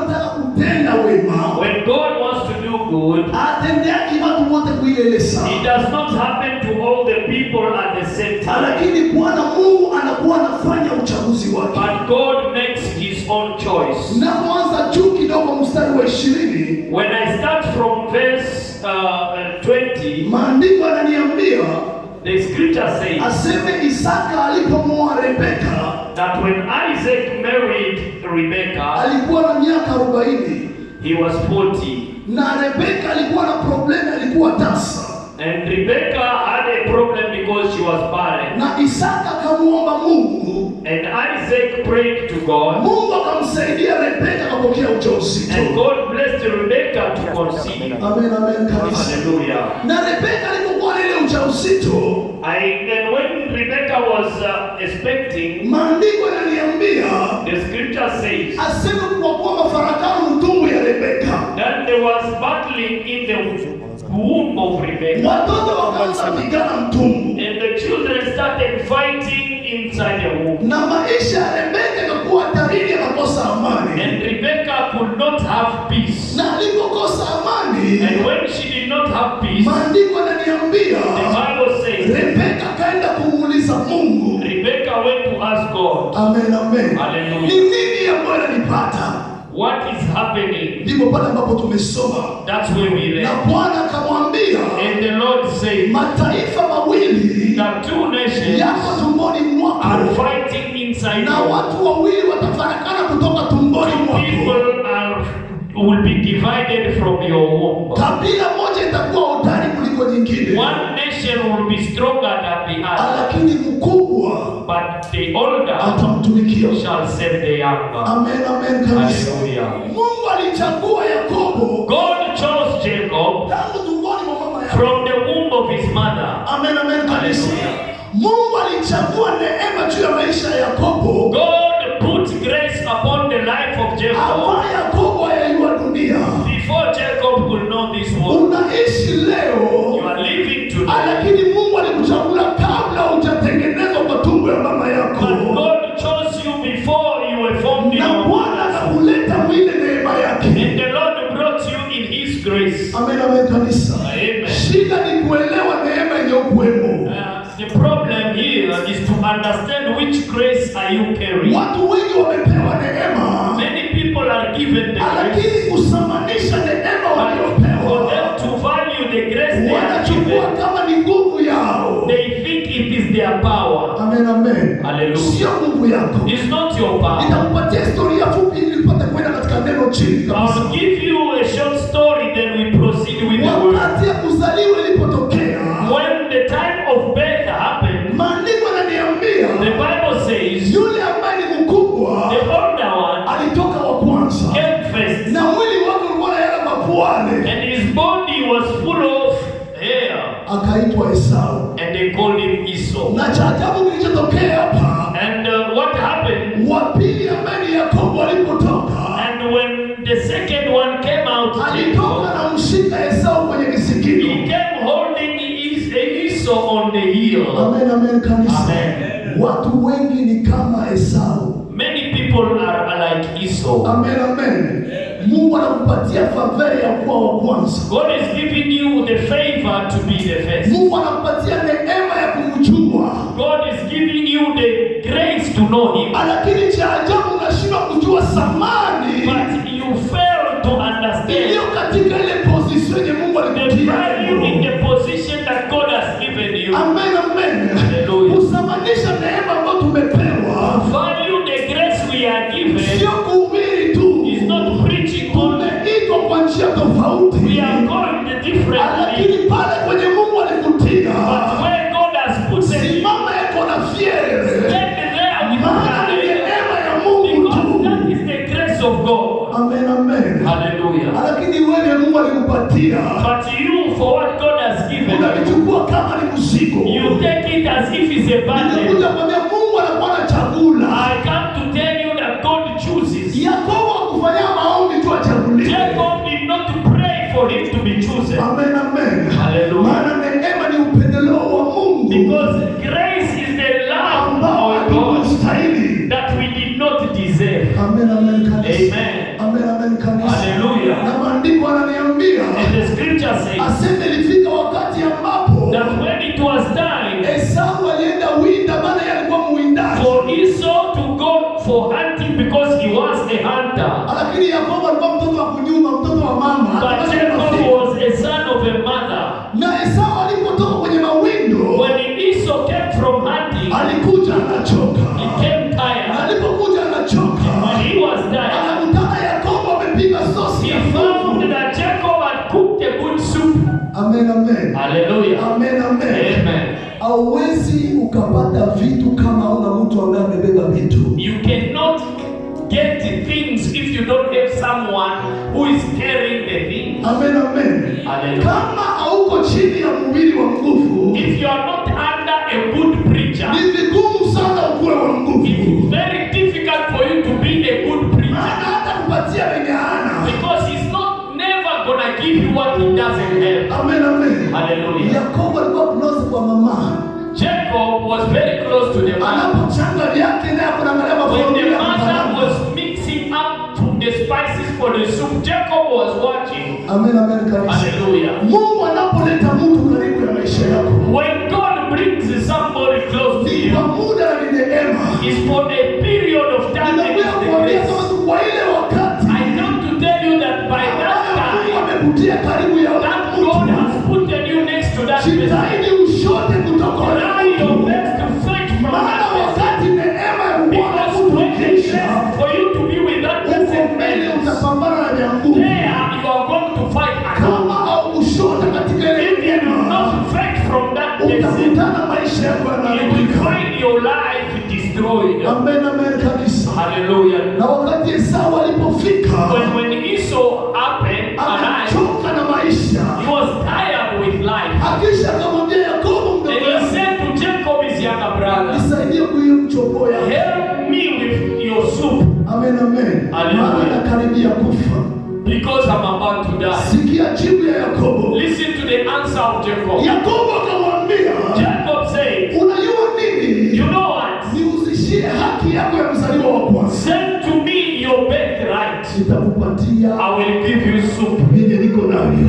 anataka kutenda wema, When God wants to do good, atendeaki watu wote kuile saa, it does not happen to all the people at the same time. Lakini Bwana Mungu anakuwa anafanya uchaguzi wake. But God makes his own choice. Napoanza juu kidogo mstari wa 20, When I start from verse 20, maandiko yananiambia the scripture says aseme Isaka alipomwoa Rebeka that when Isaac married Rebekah, alikuwa na miaka 40, he was 40. Na Rebeka alikuwa na problemu, alikuwa tasa. And Rebekah had a problem because she was barren. Na Isaka akamuomba Mungu, And Isaac prayed to God, Mungu akamsaidia Rebeka akapokea ujauzito. And God blessed Rebekah to conceive. Amen, amen kabisa. Hallelujah. Na Rebeka alipokuwa na ile ujauzito, And when Rebekah was expecting, maandiko yananiambia the scripture says aseme kwa kuwa mafarakano mtumbu ya Rebeka, that there was battling in the womb of Rebekah. Watoto wakaanza pigana mtumbu, And the children started fighting inside the womb. Na maisha ya Rebeka yakakuwa hatarini, akakosa amani. And Rebekah could not have peace. Na alipokosa amani, And when she did not have peace, maandiko yananiambia the Bible says Rebeka kaenda kumuuliza Mungu. Rebekah went to ask God, Amen, amen. Hallelujah. Ni nini ambayo inanipata? What is happening? Ndipo pale ambapo tumesoma. That's where we Na read. Bwana akamwambia, And the Lord said mataifa mawili that two nations yako tumboni mwako, are fighting inside na you. watu wawili watafarakana kutoka tumboni Two mwako. people will be divided from your womb. Kabila moja itakuwa hodari kuliko nyingine, One nation will be stronger than the other, lakini mkubwa but the older atamtumikia. shall serve the younger. Amen, amen kabisa. Hallelujah. Mungu alichagua Yakobo God chose Jacob tangu tumboni mwa mama yake. from the womb of his mother. Amen, amen kabisa. Hallelujah. Mungu alichagua neema juu ya maisha ya Yakobo. God put grace upon the life of Jacob Ambaye Yakobo hayajua dunia. before Jacob could know this world. Unaishi leo, You are living today, lakini Mungu alikuchagua kabla hujatengenezwa kwa tumbo ya mama yako. but God chose you before you were formed in Na your Bwana akakuleta mwile neema yake. And the Lord brought you in His grace. Amen, amen kanisa. Amen. Shida ni kuelewa neema yenye ukuwemo. The problem here is to understand which grace are you carrying. Watu wengi wamepewa neema, Many people are given the grace, lakini kusamanisha neema but for waliopewa them to value the grace they are wanachukua given, kama ni nguvu yao. they think it is their power. Amen, amen. Hallelujah. Sio nguvu yako. It's not your power. Nitakupatia historia fupi ili upate kwenda katika neno chini kabisa. I'll give you a short story, then we proceed with the word. Wakati ya kuzaliwa ilipotokea, When the time of birth happened, maandiko yananiambia the Bible says yule ambaye ni mkubwa the older one alitoka wa kwanza, came first, na mwili wake ulikuwa na yale mapwale, and his body was full of hair, akaitwa Esau. And they called him Esau. Na cha ajabu kilichotokea hapa, And what happened? wa pili ambaye ni Yakobo alipotoka, And when the second one came out, Jacob, alitoka na mshika Esau kwenye he kisigino. came holding his Esau on the heel. Amen, amen kanisa. Amen. Watu wengi ni kama Esau. Many people are like Esau. Amen, amen. Mungu anakupatia favor ya kuwa wa kwanza. God is giving you the favor to be the first. Mungu anakupatia neema ya kumjua, God is giving you the grace to know Him. Lakini cha ajabu unashindwa kujua thamani But you fail to understand iliyo katika ile position yenye Mungu the alikutia. value in the position that God has given you. Amen, amen. Hallelujah. Kusamanisha neema ambayo tumepewa Value the grace we are given sio kuhubiri tu, is not preaching only. tumeitwa kwa njia tofauti, We are called differently. lakini pale kwenye Mungu alikutia, But where God has put you, simama yako na fiere, stand there with maana ni pride. neema ya Mungu Because that tu. is the grace of God. Amen, amen. Hallelujah. Lakini wewe Mungu alikupatia, But you, for what God has given you, unalichukua kama ni mzigo. you take it as if it's a burden. Nimekuja kwambia Mungu anakuwa na chagula. I come to tell you that God chooses. Yakobo hakufanya maombi tu achaguliwe. Jacob did not pray for him to be chosen. Amen, amen. Hallelujah. Maana neema ni upendeleo wa Mungu Because grace is the love ambao of God hatukustahili. that we did not deserve. Amen, amen kanisa. Amen. Amen, amen kanisa. Hallelujah. Na maandiko ananiambia And the scripture says aseme ilifika wakati ambapo that when it was time Esau alienda winda, maana yeye alikuwa mwindaji, for Esau to go for hunting because he was a hunter, lakini Yakobo alikuwa mtoto wa kunyuma, mtoto wa mama. but Jacob was a son of a mother. Na Esau alipotoka kwenye mawindo When Esau came from hunting, alikuja anachoka. he came tired. Alipokuja anachoka, When he was tired, anakutana Yakobo amepiga sosi he ya found fufu. that Jacob had cooked a good soup. Amen, amen. Hallelujah. Amen, amen. Amen. Hauwezi ukapata vitu kama una mtu ambaye amebeba vitu. You cannot get things if you don't have someone who is carrying the thing. Amen, amen. Hallelujah. Kama hauko chini ya mhubiri wa nguvu, If you are not under a good preacher, ni vigumu sana ukuwe wa nguvu. it's very difficult for you to be a good preacher Maana hata kupatia wenye hana. because he's not never gonna give you what he doesn't have. Amen, amen. Hallelujah. Yakobo alikuwa close kwa mama. Jacob was very close to the mother. Anapochanga vyake naye kuna When the maana mother was mixing up the spices for the soup, Jacob was watching. Amen, amen kanisa. Hallelujah. Mungu anapoleta mtu karibu ya maisha yako When God brings somebody close to ni you, kwa muda na ni neema. it's for a period of time and Ninakuja it's the kuambia grace. kama tu kwa ile wakati I come to tell you that by that ambayo Mungu time, amekutia karibu ya that God mtu, has put you next to that person. jitahidi ushote kutoka Try kwa your mtu, best to fight from maana that person. wakati neema ya kuwa na Because mtu when the ikiisha, grace for you to be with that uko person mbele ends, utapambana na vya nguvu. there you are going to fight alone. Kama haukushota katika ile If you do neema, not fight from that person, utakutana maisha yako you will yanaharibika. find your life destroyed. Amen, amen kabisa. Hallelujah. Na wakati Esau alipofika When Esau happened, arrived, amechoka na maisha, he was tired with life. akisha akamwambia Yakobo And mdogo he wangu, said to Jacob, his younger brother, nisaidie kuiyo mchopo yako. help me with your soup Amen, amen. Hallelujah. Maana nakaribia kufa. because I'm about to die. Sikia jibu ya Yakobo. Listen to the answer of Jacob. Yakobo akamwambia, Jacob said, unajua nini? you know what? Niuzishie haki yako ya mzaliwa wa kwanza, Send to me your birthright. nitakupatia I will give you soup. vyenye niko navyo.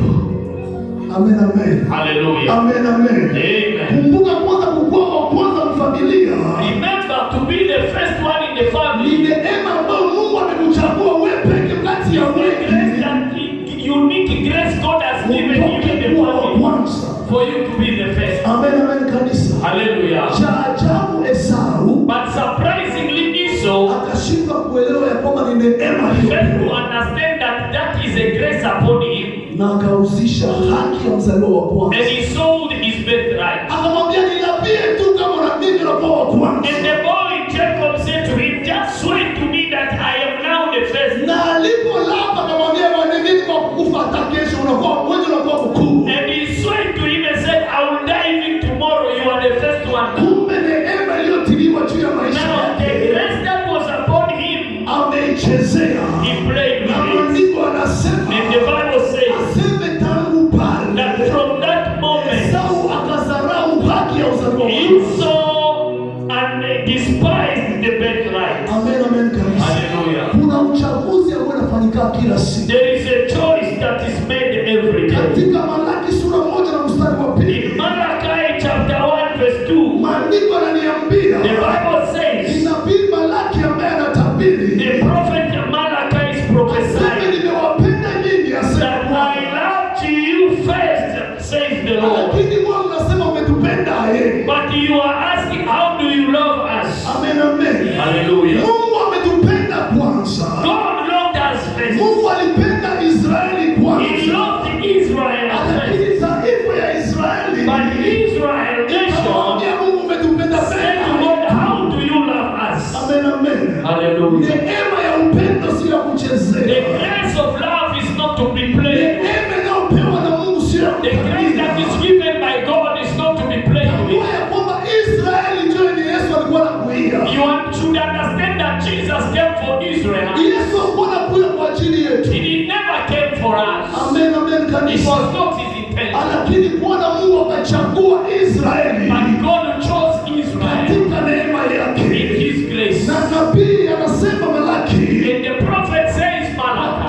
Amen, amen. Hallelujah. Amen, amen. Amen. Kumbuka kwanza kukuwa wa kwanza mfamilia Remember to be the first one in the ni family. neema ambayo Mungu amekuchagua wewe peke kati ya The grace wengi that unique grace God has given you in utoke the kuwa wa family kwanza. for you to be the first. Amen, amen kanisa. Hallelujah. Cha ajabu Esau But surprisingly, Esau akashindwa kuelewa ya kwamba ni neema failed to aliyopewa understand that that is a grace upon him, na akauzisha haki ya mzaliwa wa and kwanza. he sold his birthright. Akamwambia, nilapie tu kama na mimi unakuwa wa kwanza. And the boy Jacob said to him, just swear to me that I am now the first. Na alipolapa akamwambia, bwana, mimi kwa kukufa hata kesho unakuwa wewe unakuwa mkuu. And he swore to him and said, I will die even tomorrow. You are the first one. Kumbe neema iliyotiliwa juu ya maisha Now the yake grace that was upon him, ameichezea. he played Na with it. maandiko anasema And the Bible says aseme tangu that pale from that moment, Esau akadharau haki ya uzaliwa wa kwanza. Esau and despised the birthright. Amen, amen kabisa. Hallelujah. Kuna uchaguzi ambao unafanyika kila siku. There is a choice that is made every day. Katika Malaki sura 1 na mstari wa In 2, Malachi chapter 1 verse 2, maandiko yananiambia the Bible ni says, nabii Malaki ambaye anatabiri, the prophet Malachi is aseme prophesying nimewapenda nyinyi, asema that Bwana, I loved you first, says the Lord. lakini wewe unasema umetupenda yeye. But you are asking, how do you love us? Amen, amen. Hallelujah. Mungu ametupenda kwanza. God loved us first. Mungu alipenda Israeli He kwanza, loved Israel first. lakini taifa ya Israeli But Israel nation ikamwambia Mungu, umetupenda said to tena. God, how do you love us? Amen, amen. Hallelujah. Neema ya upendo sio ya The kuchezea. grace of love is not to be played with. Neema inayopewa na Mungu sio ya The grace that is kutabia. given by God is not to be played with. Tambua ya kwamba Israeli ndio ni Yesu alikuwa anakuia. You should understand that Jesus came for Israel. Yesu alikuwa anakuja kwa ajili yetu. He never came for us. Amen, amen It kanisa. was not his intention. Lakini Bwana Mungu akachagua Israeli But God chose Israel katika neema in yake. his grace. Na nabii anasema Malaki And the prophet says, Malachi,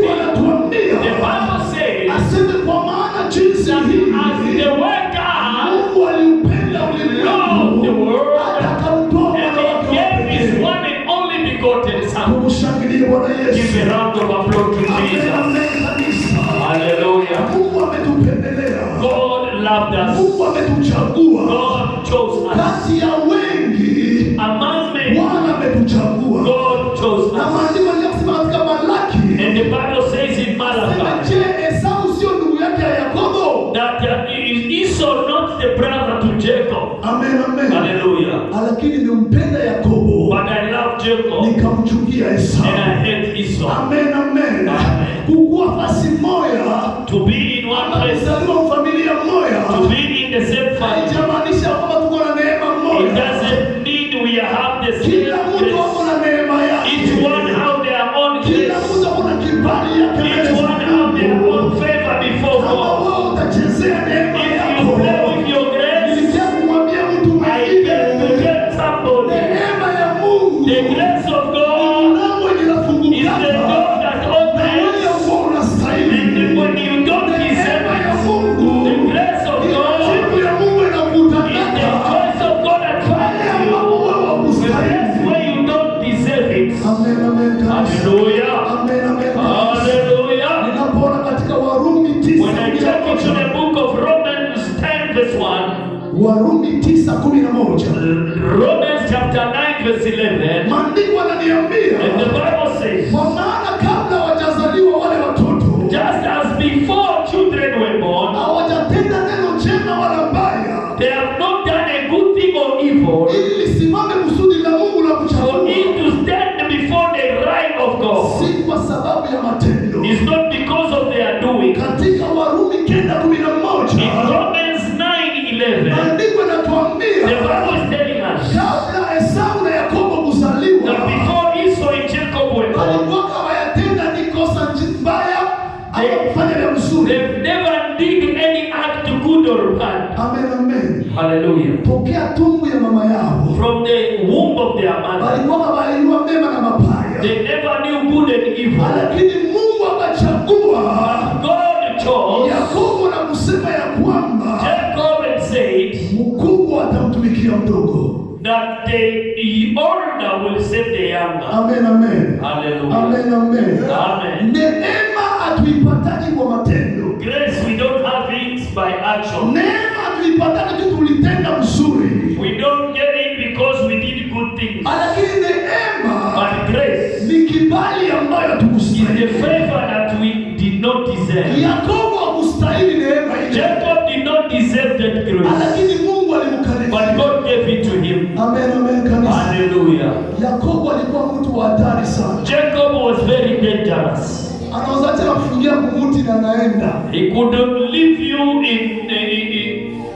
Maandiko yanatuambia The Bible says aseme, kwa maana jinsi that hii as the way God Mungu aliupenda loved the ulimwengu world hata akamtoa and mwana he wake wa gave his pekee. one and only begotten Son. Tumshangilie Bwana Give Yesu. a round of applause to Amen, Jesus. amen, kanisa. Hallelujah. Mungu ametupendelea. God loved us. Mungu ametuchagua God chose us. kati ya wengi. Among men, Bwana ametuchagua. God chose Na us. maandiko yanasema katika Malaki, And the Bible says in sema, Malachi je, Esau sio ndugu yake ya Yakobo? that is Esau not the brother to Jacob? Amen, amen. Hallelujah. Lakini nimpenda Yakobo But I love Jacob nikamchukia Esau. and I hate Esau. Amen, amen. Amen. Kukuwa fasi moya To be in one ama place, kuzaliwa familia moya to be in the same family, haijamaanisha kwamba tuko na neema it moja. doesn't mean we have the same Kila mtu ako grace. na neema yake. Each one have their own Kila grace. mtu ako na kibali yake mbele Each za one have their Mungu. own favor before Kama God. wewe utachezea neema If you yako, play with your grace, nilikia kumwambia mtu I came to mwingine, tell somebody neema ya Mungu the grace of God mlango is the inafungukaka door that na wewe opens, ambao unastahili. and when you don't deserve Neema ya it, Mungu the grace of ni God majibu ya Mungu is the inakutanaka choice of God that pale finds you. ambapo wewe The hukustahili. place where you don't deserve it. Amen, amen, kanisa. Hallelujah. Amen, amen, kanisa. Hallelujah. Ninapoona katika Warumi tisa When I kumi na check into moja. the book of Romans 10, verse 1, Warumi 9:11 Romans chapter 9, verse 11, maandiko yananiambia and the Bible says, kwa maana kabla hawajazaliwa wale watoto just as before children were born, hawajatenda neno jema wala baya, they have not done a good thing or evil, ili lisimame kusudi la Mungu la for kuchagua, it to stand before the right of God. si kwa sababu ya matendo. It's not because of their doing. Katika Warumi 9:11 In Romans 9:11, maandiko the yanatuambia Bible is telling us kabla Esau na Yakobo kuzaliwa that before Esau and Jacob were born, walikuwa hawayatenda ni kosa mbaya ama kufanya vya mzuri. they never did any act good or bad. Amen, amen. Hallelujah. Tokea tumbo ya mama yao From the womb of their mother, walikuwa hawajua mema na mabaya, they never knew good and evil. lakini Mungu akachagua God chose Yakobo na kusema ya kwamba Jacob and said mkubwa atamtumikia mdogo. that the older will save the younger. Amen, amen. Hallelujah. Amen, amen. Amen. Neema hatuipataki kwa matendo. Grace, we don't have it by action. Neema hatuipataki tu tulitenda mzuri, We don't get it because we did good things. lakini neema But grace ni kibali ambayo is the hatukustahili. favor that we did not deserve. Yakobo hakustahili neema ile, Jacob did not deserve that grace, lakini Mungu but alimkaribia. God gave it to him. Amen, amen, kanisa. Hallelujah. Yakobo alikuwa mtu wa hatari sana, Jacob was very dangerous. anaweza acha kufungia kumuti na anaenda. He could leave you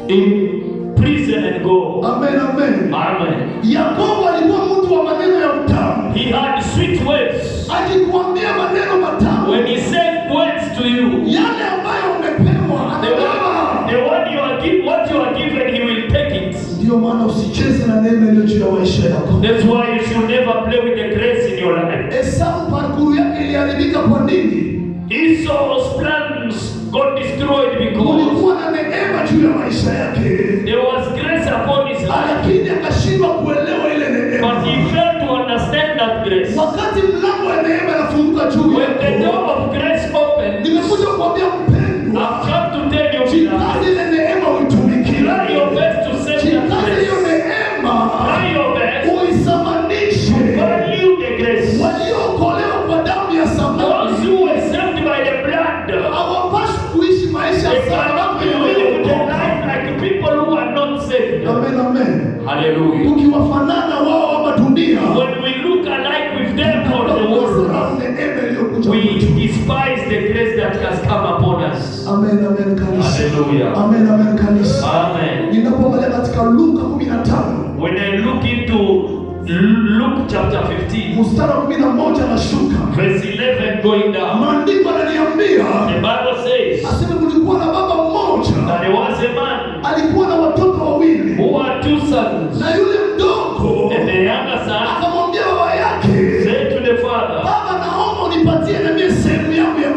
in prison and go. Amen, amen. Amen. Yakobo alikuwa mtu wa maneno ya utamu, He had sweet words. akikuambia maneno matamu When he said words to you, yale ambayo umepewa the anabeba. one, the one you are give, what you are given, he will take it. Ndiyo maana usicheze na neema iliyo juu ya maisha yako. That's why you should never play with the grace in your life. Esau parkuru yake iliharibika kwa nini? Esau's plans got destroyed because Kulikuwa na neema juu ya maisha yake, there was grace upon his life, lakini akashindwa kuelewa ile but he neema. failed to understand that grace. Wakati mlango wa neema inafunguka juu When the yako, door of grace opened, nimekuja kuambia mpendwa, I've come to tell you, beloved, jikaze ile neema uitumikie, try your best to save that jikaze hiyo grace. neema Try your best uisamanishe. value the grace. Waliookolewa kwa damu ya Those samani who were saved by the blood, hawapaswi kuishi maisha they sawa cannot na live the waliokoka. life like people who are not saved. Amen, amen. Hallelujah. Ukiwafanana wao ama dunia, When we look alike with them or the world, tunasahau neema iliyokuja we kwetu. despise the grace that has come upon us. Amen, amen, kanisa. Hallelujah. Amen, amen, kanisa. Amen. Ninapoangalia katika Luka 15 When I look into Luke chapter 15, mstari wa 11 nashuka, verse 11 going down, maandiko yananiambia the Bible says aseme kulikuwa na baba mmoja that there was a man alikuwa na watoto wawili, who had two sons, na yule mdogo and the younger son akamwambia baba yake, said to the father, baba, naomba unipatie na mie sehemu yangu ya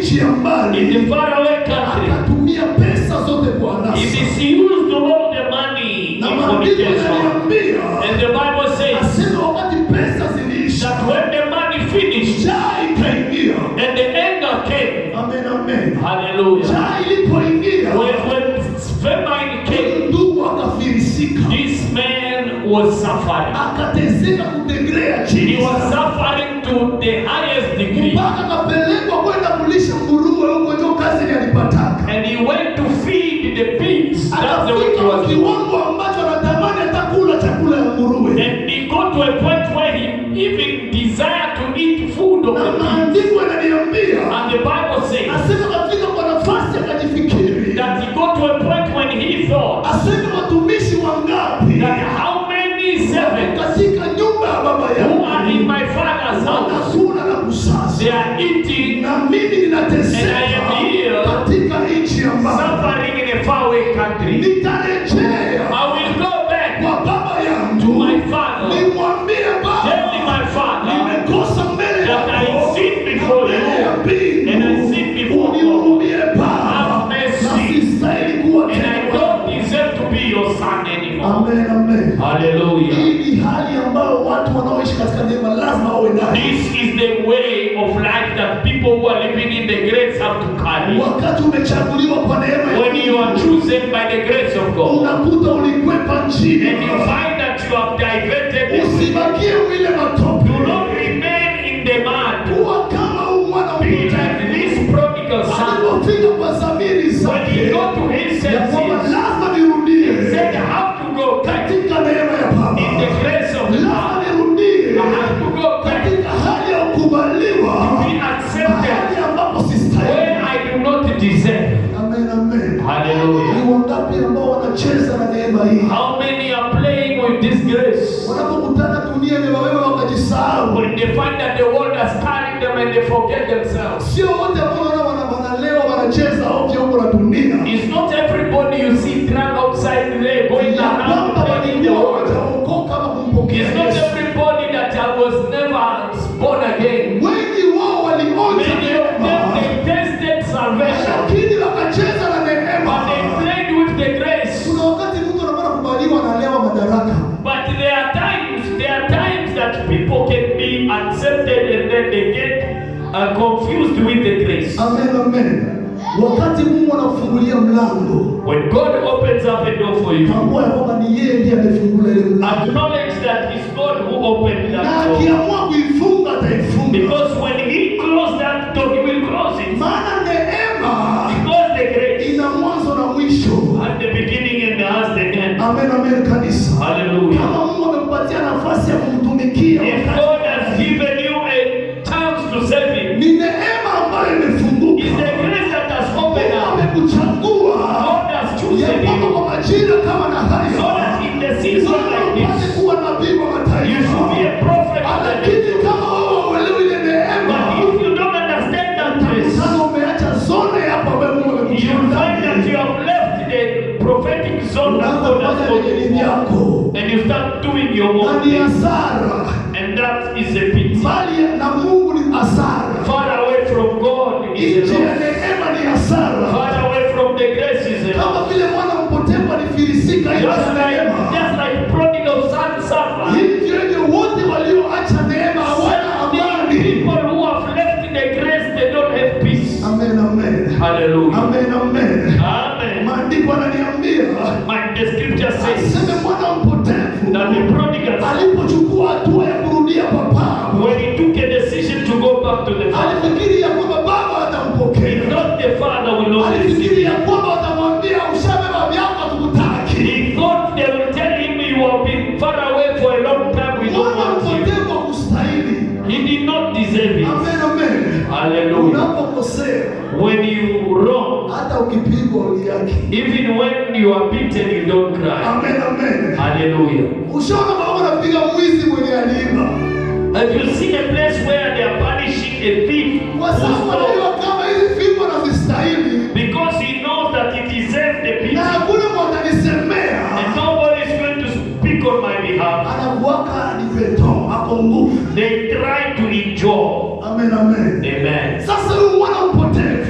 nchi ya in mbali, the faraway country. Akatumia pesa zote kwa He anasa. misused all the money Na in maandiko fornication. yananiambia, And the Bible says asema wakati pesa ziliisha, that when the money finished njaa ikaingia. And the anger came, Amen, amen. hallelujah. Njaa ilipoingia, When famine came, ndugu akafilisika, this man was suffering. Akateseka ku degré ya He chini was sana. Suffering to the highest degree. Mpaka akapelekwa kwenda kulisha nguruwe huko, ndio kazi ile alipataka. And he went to feed the pigs. That's the way he Akafika was doing. kiwango ambacho anatamani hata kula chakula ya nguruwe. And he got to a point where he even desired to eat food of Na the pigs. maandiko yananiambia, And the Bible says asema kafika kwa nafasi akajifikiri, that he got to a point when he thought asema watumishi wangapi that how many servants katika nyumba ya baba who are in yangu my father's house, wanakula na kusaza, they are eating, na mimi And ninateseka I am here katika nchi ya mbali. Suffering in a faraway country. Nitarejea I will go back kwa baba to yangu my father, nimwambie, baba, tell my father nimekosa mbele that I yako sin before mbele ya you, and I mbingu, sin before God, unihurumie baba, Have mercy. na sistahili kuwa And I tena. don't deserve to be your son anymore. Amen, amen. Hallelujah. Hii ni hali ambayo watu wanaoishi katika neema lazima wawe nayo. This is the way of life that people who are living in the grace have to carry. Wakati umechaguliwa kwa neema ya When you are Mungu, chosen by the grace of God, unakuta ulikwepa njia, and you find that you have diverted the way, usibakie mwile matope, do not remain in the mud. kuwa kama huyu mwana Be like mpotevu this prodigal son. alipofika kwa dhamiri When he zake got to his ya kwamba senses, lazima he nirudie said, I have to go back katika neema ya Baba, in the grace of God. lazima nirudie I have to go back katika hali ya kukubaliwa, to be accepted mahali ambapo sistahili. where I do not deserve. Amen, amen. Hallelujah. Ni wangapi ambao wanacheza na neema hii? How many are playing with this grace? Wanapokutana dunia imewabeba wakajisahau. When they find that the world has carried them and they forget themselves. Sio wote ambao unaona wanalewa wanacheza ovyo huko na dunia, It's not everybody you see drunk outside there going ya around kwamba playing the walikuwa world. hawajaokoka ama kumpokea It's not Yesu. everybody that was never born again. Wengi wao walionja Many of them, neema, they tasted salvation, lakini wakacheza na neema. But they played with the grace. Kuna wakati mtu anakuwa anakubaliwa analewa madaraka, But there are times that people can be accepted and then they get confused with the grace. Amen, amen. Wakati Mungu anakufungulia mlango, When God opens up a door for you, tambua ya kwamba ni yeye ndiye amefungula ile mlango, acknowledge that it's God who opened na that door. akiamua kuifunga ataifunga, Because when He closed that door, He will close it. maana neema Because the grace ina mwanzo na mwisho. at the beginning and has the end. Amen, amen, kanisa. Hallelujah. Kama Mungu amekupatia nafasi ya kumtumikia, If God has given you a chance to serve Him, ni neema ambayo imefunguka. it's the grace that has opened Mungu up. amekuchagua God has ya chosen kwamba you kwa majira kama na so haya that in the season like upate this, kuwa nabii wa you should be mataifa. a prophet of the Lakini nation. kama wewe hauelewi ile neema, But if you don't understand that grace, sasa umeacha zone hapo ambayo Mungu you amekutia find that ndani. you have left the prophetic zone that Unaanza God has kufanya called vyenye you for. vyako And you start doing your na own ni thing. hasara. And that is a pity. Mbali na Mungu ni hasara, Far away from God is nje a ya loss. neema ni hasara. Far away from the grace is a Kama loss. vile mwana mpotevu alifilisika nje Just ya like, neema, just like prodigal son suffered. hivyo hivyo wote walioacha neema hawana amani. People who have left the grace, they don't have peace. Amen, amen. Hallelujah. Amen, amen. Amen. Maandiko ananiambia My, the scripture says aseme mwana mpotevu that the prodigal son, alipochukua hatua ya kurudia kwa baba, when he took a decision to go back to the father, alifikiri ya kwamba baba he atampokea, thought the father will not receive. alifikiri ya kwamba watamwambia ushabeba vyako, hatukutaki. He thought they will tell him, "You have been far away for a long time, we don't Mwana want you." mpotevu hakustahili. He did not deserve it. Amen, amen. Hallelujah. Unapokosea, When you wrong, hata ukipigwa uliaki. Even when you are beaten, you don't cry. Amen, amen. Hallelujah. Ushaona baba anapiga mwizi mwenye aliiba, Have you seen a place where they are punishing a thief kwa who sababu stole? anajua kama hizi fimbo nazistahili Because he knows that he deserves the na beating. hakuna mwatanisemea. And nobody is going to speak on my behalf. Anakuwaka ni beton, ako nguvu. They try to endure. Amen, amen. Amen. Sasa huyu mwana mpotevu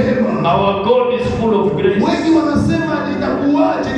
rehema. Our God is full of grace. Wengi wanasema itakuwaje,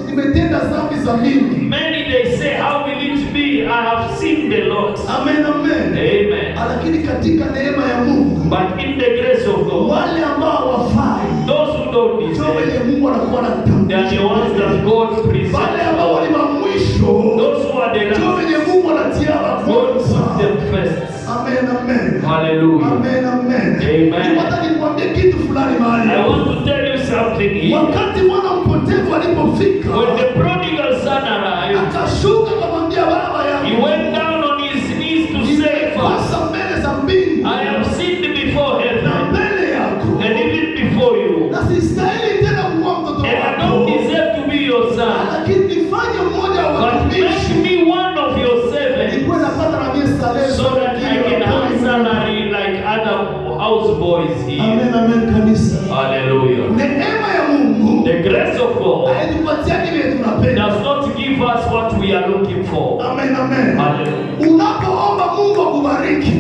nimetenda dhambi za mingi. Many they say, "How will it be? I have sinned a lot." Amen, amen. Amen. Lakini katika neema ya Mungu, But in the grace of God, wale ambao hawafai those who don't ndio deserve, wenye Mungu anakuwa they are the ones anatambulisha. that God presents. Wale ambao ni wa mwisho Those who are the ndio last, wenye Mungu anatia wa God puts kwanza. them first. Amen, amen. Hallelujah. Amen, amen. Amen. Nataka nikwambie kitu fulani mahali. I want to tell you something here. Wakati mwana mpotevu alipofika, When the prodigal son arrived, akashuka akamwambia baba he yangu, went down on his knees to say, "Father, nimekosa mbele za mbingu I have sinned before na heaven mbele yako, and even before you, na sistahili tena kuwa mtoto and I don't wako, deserve to be your son, lakini nifanye mmoja wa but make watumishi, me one of your servants nikuwe napata na mie starehe." so that I can have salary like other houseboys here." Amen, amen, kanisa. Hallelujah. Neema ya Mungu The grace of God haitupatia kile tunapenda. does not give us what we are looking for. Amen, amen. Hallelujah. Unapoomba Mungu akubariki,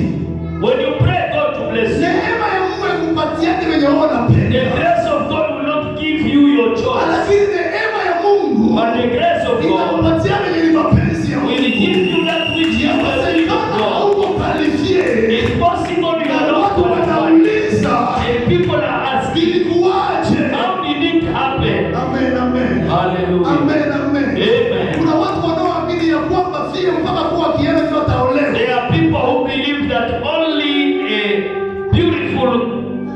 When you pray God to bless you, neema ya Mungu haikupatia kile wewe the unapenda, grace of God will not give you your choice, lakini neema ya Mungu but the grace of God inakupatia vyenye ni mapenzi ya will Mungu. give you that which is the will of Yawezekana God. hauko qualifié, It's possible you na are not watu qualified, wanauliza and people are asking, ilikuwaje? "How did it happen?" Amen, amen. Hallelujah. Amen, amen. Amen. Kuna watu wanaoamini ya kwamba fie mpaka kuwa kiana ndio wataolewa. There are people who believe that only a beautiful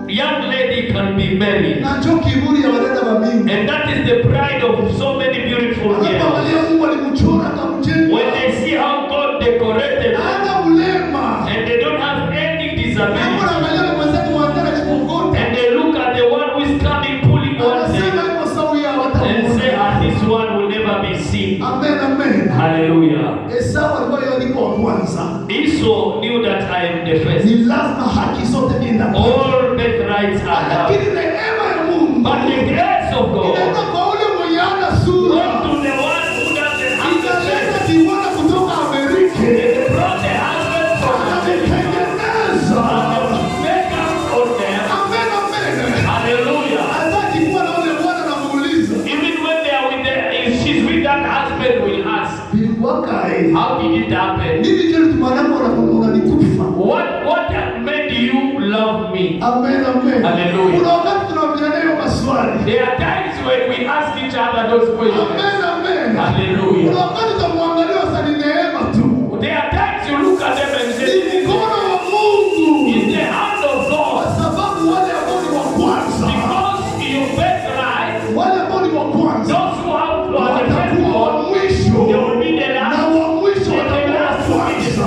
young lady can be married. Na njo kiburi ya wadada wa mingi. And that is the pride of so many beautiful girls. Wanapoangalia Mungu alimchora akamjenga. When they see how God decorated them, Hana ulema. and they don't have any Hapo disability, anaangalia mwenzake mwanadamu anajikokota. and they look at the one who is coming pulling one Anasema leg iko sawa ya and watamuona. say, "Ah, this one will never be seen." Amen, amen. Hallelujah. Esau alikuwa yeye alikuwa wa kwanza. Esau knew that I am the first. Ni lazima haki zote nienda. All birthrights are mine. Lakini neema ya Mungu But the grace of God inaenda kwa ule mwenye hana sura. went to the one who doesn't have the Inaleta face. kiwana kutoka Amerika. It brought the husband from America. Anamtengeneza. And the makeup on them. Amen, amen. Hallelujah. Hataki kuwa na ule bwana anamuuliza. Even when they are with the, if she's with that husband, will ask, Ilikuwaka eh. "How did it happen? Nini kile tumanako unanikufa? What made you love me?" Amen, amen. Hallelujah. Kuna wakati tunaambiana hiyo maswali. There are times when we ask each other those questions. Amen, amen. Hallelujah. Kuna wakati utamwangalia sasa ni neema tu. There are times you look at them and Ni say, mkono wa Mungu. "It's the hand of Kwa God." sababu wale ambao ni wa kwanza, Because your birthright, wale ambao ni wa kwanza those who have who are the watakuwa wa firstborn, mwisho they will be the na last. wa mwisho watakuwa wa kwanza.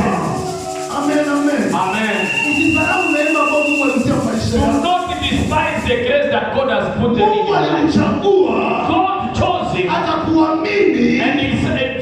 Amen, amen. Amen. Usisahau neema ambayo Mungu alitia maisha Do yako. not despise the grace that God has put in Mungu your life. alikuchagua, God chose him akakuamini, and he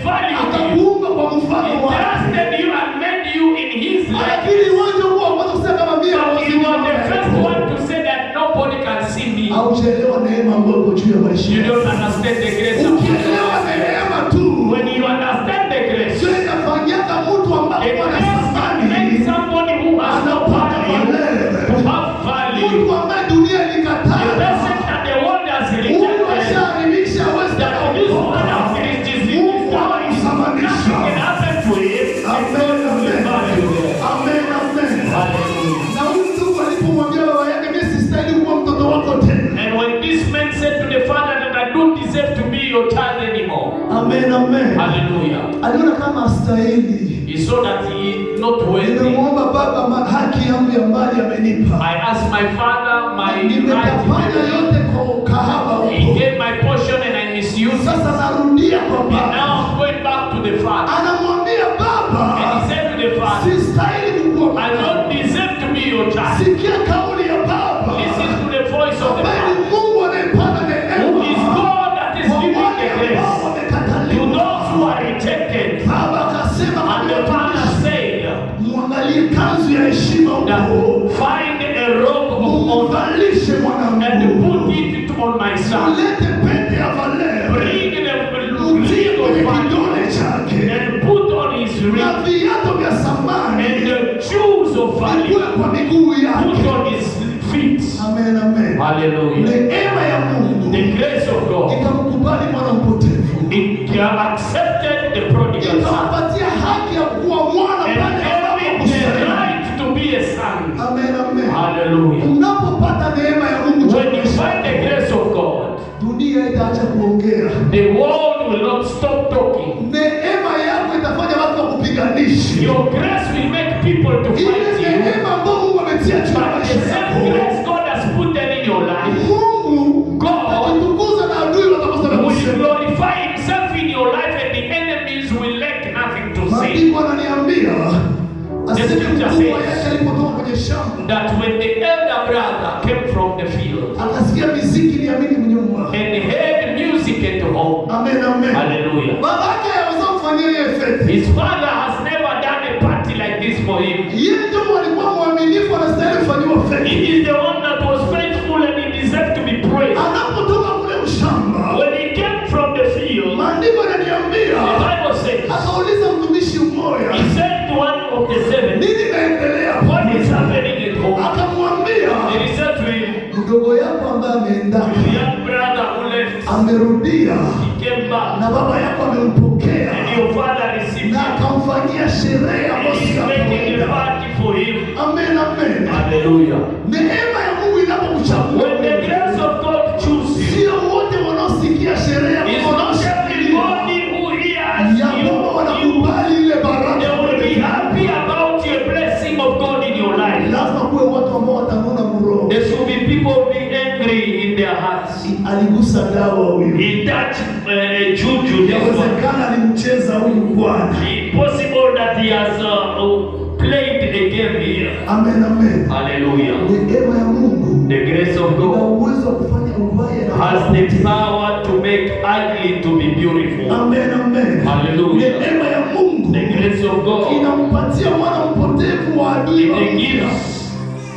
valued you. akakuumba kwa He mfano wake. trusted you and made you in his likeness. Lakini wewe ndio huwa kwanza kusema kama mimi But hawezi you are the kuona. first one to say that nobody can see me. Haujaelewa neema ambayo iko juu ya maisha You yako. don't understand the grace of Ukielewa God. neema tu, When you understand the grace, sio inafanyaka mtu the ambaye ana grace can thamani make somebody who has no anapata value value. to have value. Mtu ambaye dunia The ilikataa, person that the world has huyu rejected, ashaharibisha, hawezi that tena this one kuokoka. has is Mungu anamsamanisha. nothing can happen to him. And Amen, God will amen. value them. Amen, amen. Hallelujah. Na huyu ndugu alipomwambia baba yake, mimi sistahili kuwa mtoto wako tena. And when this man said to the father that I don't deserve to be your child anymore. Amen, amen. Hallelujah. Aliona kama astahili. He saw that he is not worthy. Nimemwomba baba haki yangu ya mali amenipa. I asked my father my right. Nimetapanya yote kwa ukahaba He huko. gave my portion and I misused it. Sasa narudia kwa And baba. now I'm going back to the father. Anamwambia And baba, he said to the father, sistahili kukuwa I mwanao. don't deserve to be your child. Sikia kauli ya baba Listen to the voice of the ambaye ni father, Mungu anayepana who is neema God that is kwa giving wale the ambao grace to wamekataliwa. those who are rejected. Baba akasema And the father said, mwangalie kanzu ya heshima that huko, find a robe of honor mumvalishe and mwanangu, put it on my son. ulete pete ya valeur, Bring the utie ring kwenye of value kidole chake and put on his na ring viatu vya and thamani the shoes of value vikuwe kwa miguu put yake. on his feet. Amen. Amen, amen. Hallelujah. Neema ya Mungu The grace of God, ikamkubali mwana mpotevu, it accepted the prodigal son ikampatia haki ya kuwa mwana and pale gave ambapo him the kustahili. right to be a son. Amen, amen. Hallelujah. Unapopata neema ya Mungu, When you find the grace of God, dunia itaacha kuongea. the world will not stop talking. Neema yako itafanya watu wakupiganishe. Your grace will make people to Ile fight you. neema ambayo Mungu ametia juu ya But the maisha same yako, grace God has put in your life Mungu God atajitukuza na adui watakosa la will kusema. glorify himself in your life, and the enemies will lack nothing to say. Maandiko ananiambia aseme scripture mkubwa says yake alipotoka kwenye shamba That when the elder brother came from the field akasikia miziki niamini mnyuma. and heard music at home, Amen, amen. hallelujah. Babake haweza kufanyia yeye fete. His father has never done a party like this for him. Yeye ndio alikuwa mwaminifu, anastahili kufanyiwa fete. He is the one that was faithful and he deserved to be praised. Anapotoka kule mshamba, When he came from the field, maandiko the yananiambia Bible says, akauliza mtumishi mmoja, he said to one of the servants, nini naendelea? "What is happening at home?" Akamwambia, And he said to him, mdogo yako ambaye ameenda "The young brother who left, amerudia he came back, na baba yako amempokea and your father received na him, akamfanyia sherehe and ambayo he's si ya making a kawaida. party for him." Amen, amen. Hallelujah. Neema ya Mungu inapokuchagua When the grace of God chooses you, sio wote wanaosikia sherehe it's ambao not wanaoshangilia everybody who hears ya kwamba you. You wanakubali ile baraka. They will be happy about your blessing of God in your life. Lazima kuwe watu ambao watanuna mroho. There should be people be angry in their hearts. Aligusa dawa huyu, He touched juju. This one. yawezekana alimcheza huyu bwana. It's possible that he has played a game here. Amen, amen. Hallelujah. Neema ya Mungu The grace of ina God uwezo wa kufanya ubaya na has the power to make ugly to be beautiful. Amen, amen. Hallelujah. Neema ya Mungu The grace of God, inampatia mwana mpotevu wa adui wa it mpya. gives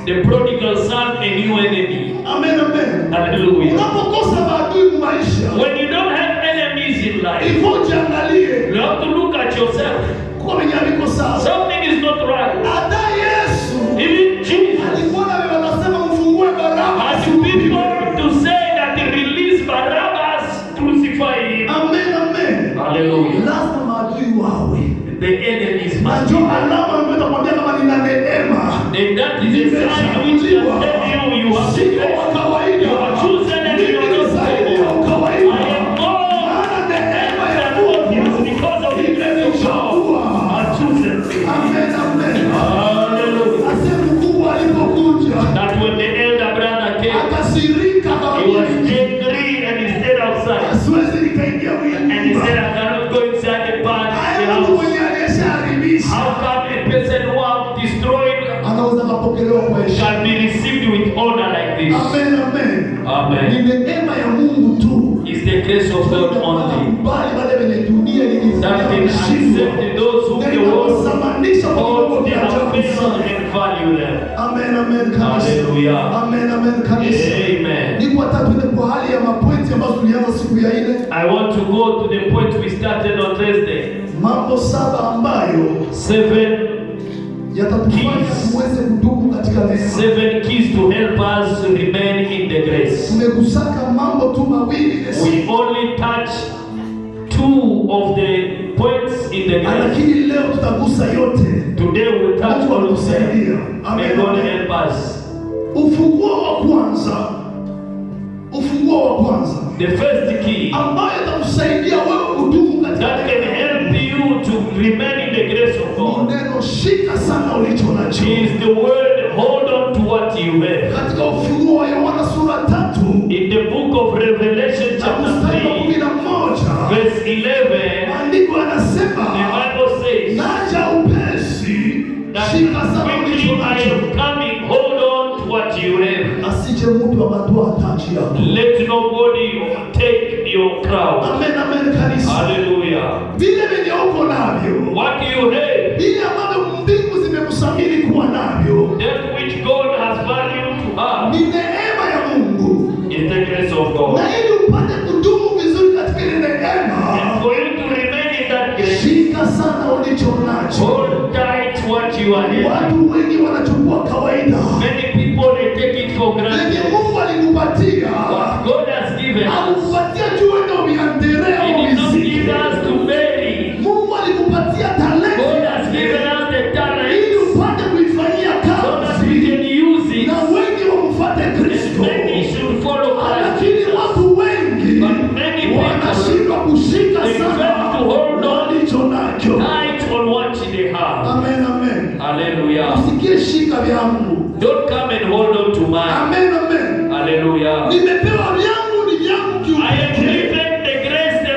the prodigal son a new enemy. Amen, amen. Hallelujah. Unapokosa maadui maisha, When you don't have enemies in life, hivyo jiangalie you have to look at yourself. kwa wenye aliko sawa. Something is not right. Hata Yesu Even Jesus alikuwa na wewe anasema mfungue Baraba. had people to say that he released Barabbas, crucify him. Amen, amen. Hallelujah. Lazima maadui wawe. The enemies Na must ndio be there. alama ambayo itakwambia kama nina neema. And that is a sign which can tell you you have the Sio wa grace. kawaida. You are chosen and you Mimi are ni not zaidi ya chosen. kawaida. I am more Maana neema ya than obvious Mungu because of the grace of imenichagua. God has chosen me. Amen, amen. Hallelujah. Asema mkubwa alipokuja That when the elder brother came, akasirika, he akamwambia, was angry and he stayed outside. siwezi nikaingia And he mwi said, "I cannot go inside the party, the Haya, mtu house." mwenye aliyeshaharibisha How come a person who have destroyed anaweza kapokelewa kwa heshima? shall be received with honor like this? Amen, amen. Ni Amen. neema ya Mungu tu It's the grace of God only kubali wale wenye dunia that can ilishindwa accept those whom na the world inawasamanisha kwa viwango calls they vya have ajabu failed sana. and value them. Amen, amen kanisa. Hallelujah. Amen, amen kanisa. Amen. Niko hata tuende kwa hali ya mapointi ambazo tulianza siku ya ile, I want to go to the point we started on Thursday. mambo saba ambayo Seven, yatatufanya Keys. tuweze kudumu katika neema. seven keys to help us remain in the grace. Tumegusaka mambo tu mawili We only touch two of the points in the grace. lakini leo tutagusa yote. Today we'll touch Mungu all of them. atusaidie. May Amen, God amen. help us. Ufunguo wa kwanza, ufunguo wa kwanza The first key ambayo itakusaidia wewe kudumu katika that can neema help you to remain in the grace of ni God neno shika sana ulicho nacho. is the word "hold on to what you have." Katika Ufunuo wa Yohana sura 3 In the book of Revelation, na chapter mstari wa 3, 11, verse 11, maandiko the yanasema Bible says naja upesi, that shika sana quickly ulicho I nacho, am coming, hold on to what you have. asije mtu akatoa taji yako. Let nobody take your crown. Amen, amen kanisa. Hallelujah. Vile vyenye uko navyo, What you have, vile ambavyo mbingu zimekusamini kuwa navyo, that which God has valued to have, ni neema ya Mungu, is the grace of God. na ili upate kudumu vizuri katika ile neema, And for you to remain in that grace, shika sana ulicho nacho. hold tight what you are having. Watu wengi wanachukua kawaida Many people, they take it for lenye granted. Mungu given us. Hakukupatia juu uende uiendelee He au did not uizike. give us to bury. Mungu alikupatia God talenti has given us the ili talent upate kuifanyia so that we kazi can use it. na wengi wamfuate Kristo. Many should follow Christ Lakini Jesus. watu wengi But many people wanashindwa kushika they sana fail to hold on walicho nacho. tight on what they have. Amen, amen. Hallelujah. Usikie shika vyangu. Don't come and hold on to mine. Amen, amen. Hallelujah. Nimepewa vyangu ni vyangu I am kiupekee. given the grace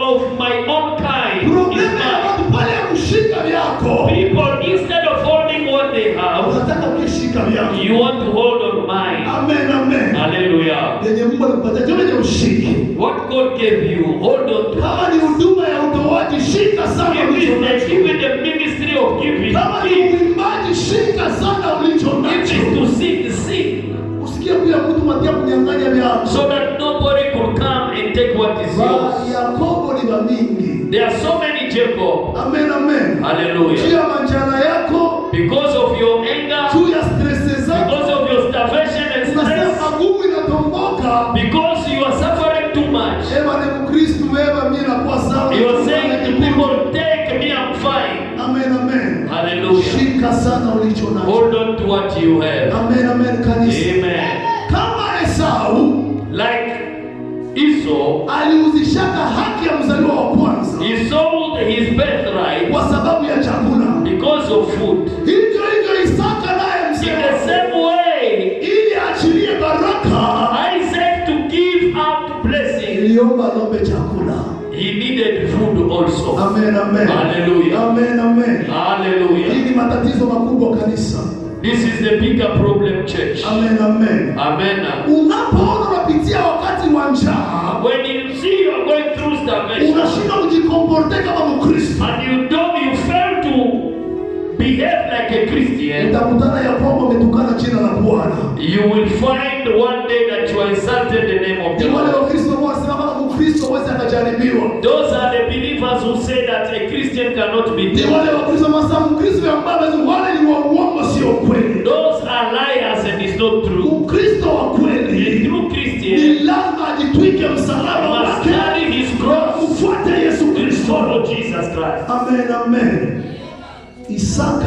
of my own kind. Is Problema ya mine. watu pale ya kushika vyako, People, instead of holding what they have, unataka ukishika vyako. you want to hold on mine. Amen, amen. Hallelujah. Yenye Mungu alikupatia ndio yenye ushike. What God gave you, hold on to. Kama ni huduma ya utoaji, shika sana If ulicho it's nacho. even the ministry of giving, Kama ni give. uimbaji, shika sana ulicho If it's nacho. to sing, sing. Usikie kuya mtu matia kunyang'anya vyako. So that nobody could come and take what is Ba yours. Yakobo ni wa mingi. There are so many Jacob. Amen, amen. Juu Hallelujah. ya manjala yako, Because of your anger, juu ya stress zako, because of your starvation and unasema stress, magumu inatomboka. because you are suffering too much, Eva ni Mkristo, wewe mimi nakuwa sawa. you are saying to people, take me, I'm fine. Amen, amen. Hallelujah. Shika sana ulicho nacho. Hold on to what you have. Amen, amen kanisa. Amen. Kama Esau Like Esau, aliuzishaka haki ya mzaliwa wa kwanza he sold his birthright kwa sababu ya chakula, because of food. hivyo hivyo Isaka naye In mzee the same way, ili aachilie baraka Isaac to give out blessing, iliomba alombe chakula. he needed food also. Amen, amen. Hallelujah. Amen, amen. Hii Hallelujah. ni matatizo makubwa kanisa. This is the bigger problem, church. Amen, amen. Amen. Unapoona unapitia wakati wa njaa, When you see you are going through starvation unashindwa kujikomporte kama Mkristo, and you fail to behave like a Christian, utakutana ya kwamba umetukana jina la Bwana. you will find one day that you are insulted the name of the Ni wale Lord. Wakristo ambao wanasema kama Mkristo hawezi akajaribiwa. Those are the believers who say that a Christian cannot be Ni tempted. wale Wakristo ambao wanasema Mkristo ambaye hawezi, wale ni wa uongo, sio kweli. Those are liars and it's not true. Mkristo wa A kweli true ni Christian lazima ajitwike msalaba must wake carry his cross kufuata Yesu and Kristo. follow Jesus Christ. Amen, amen. Isaka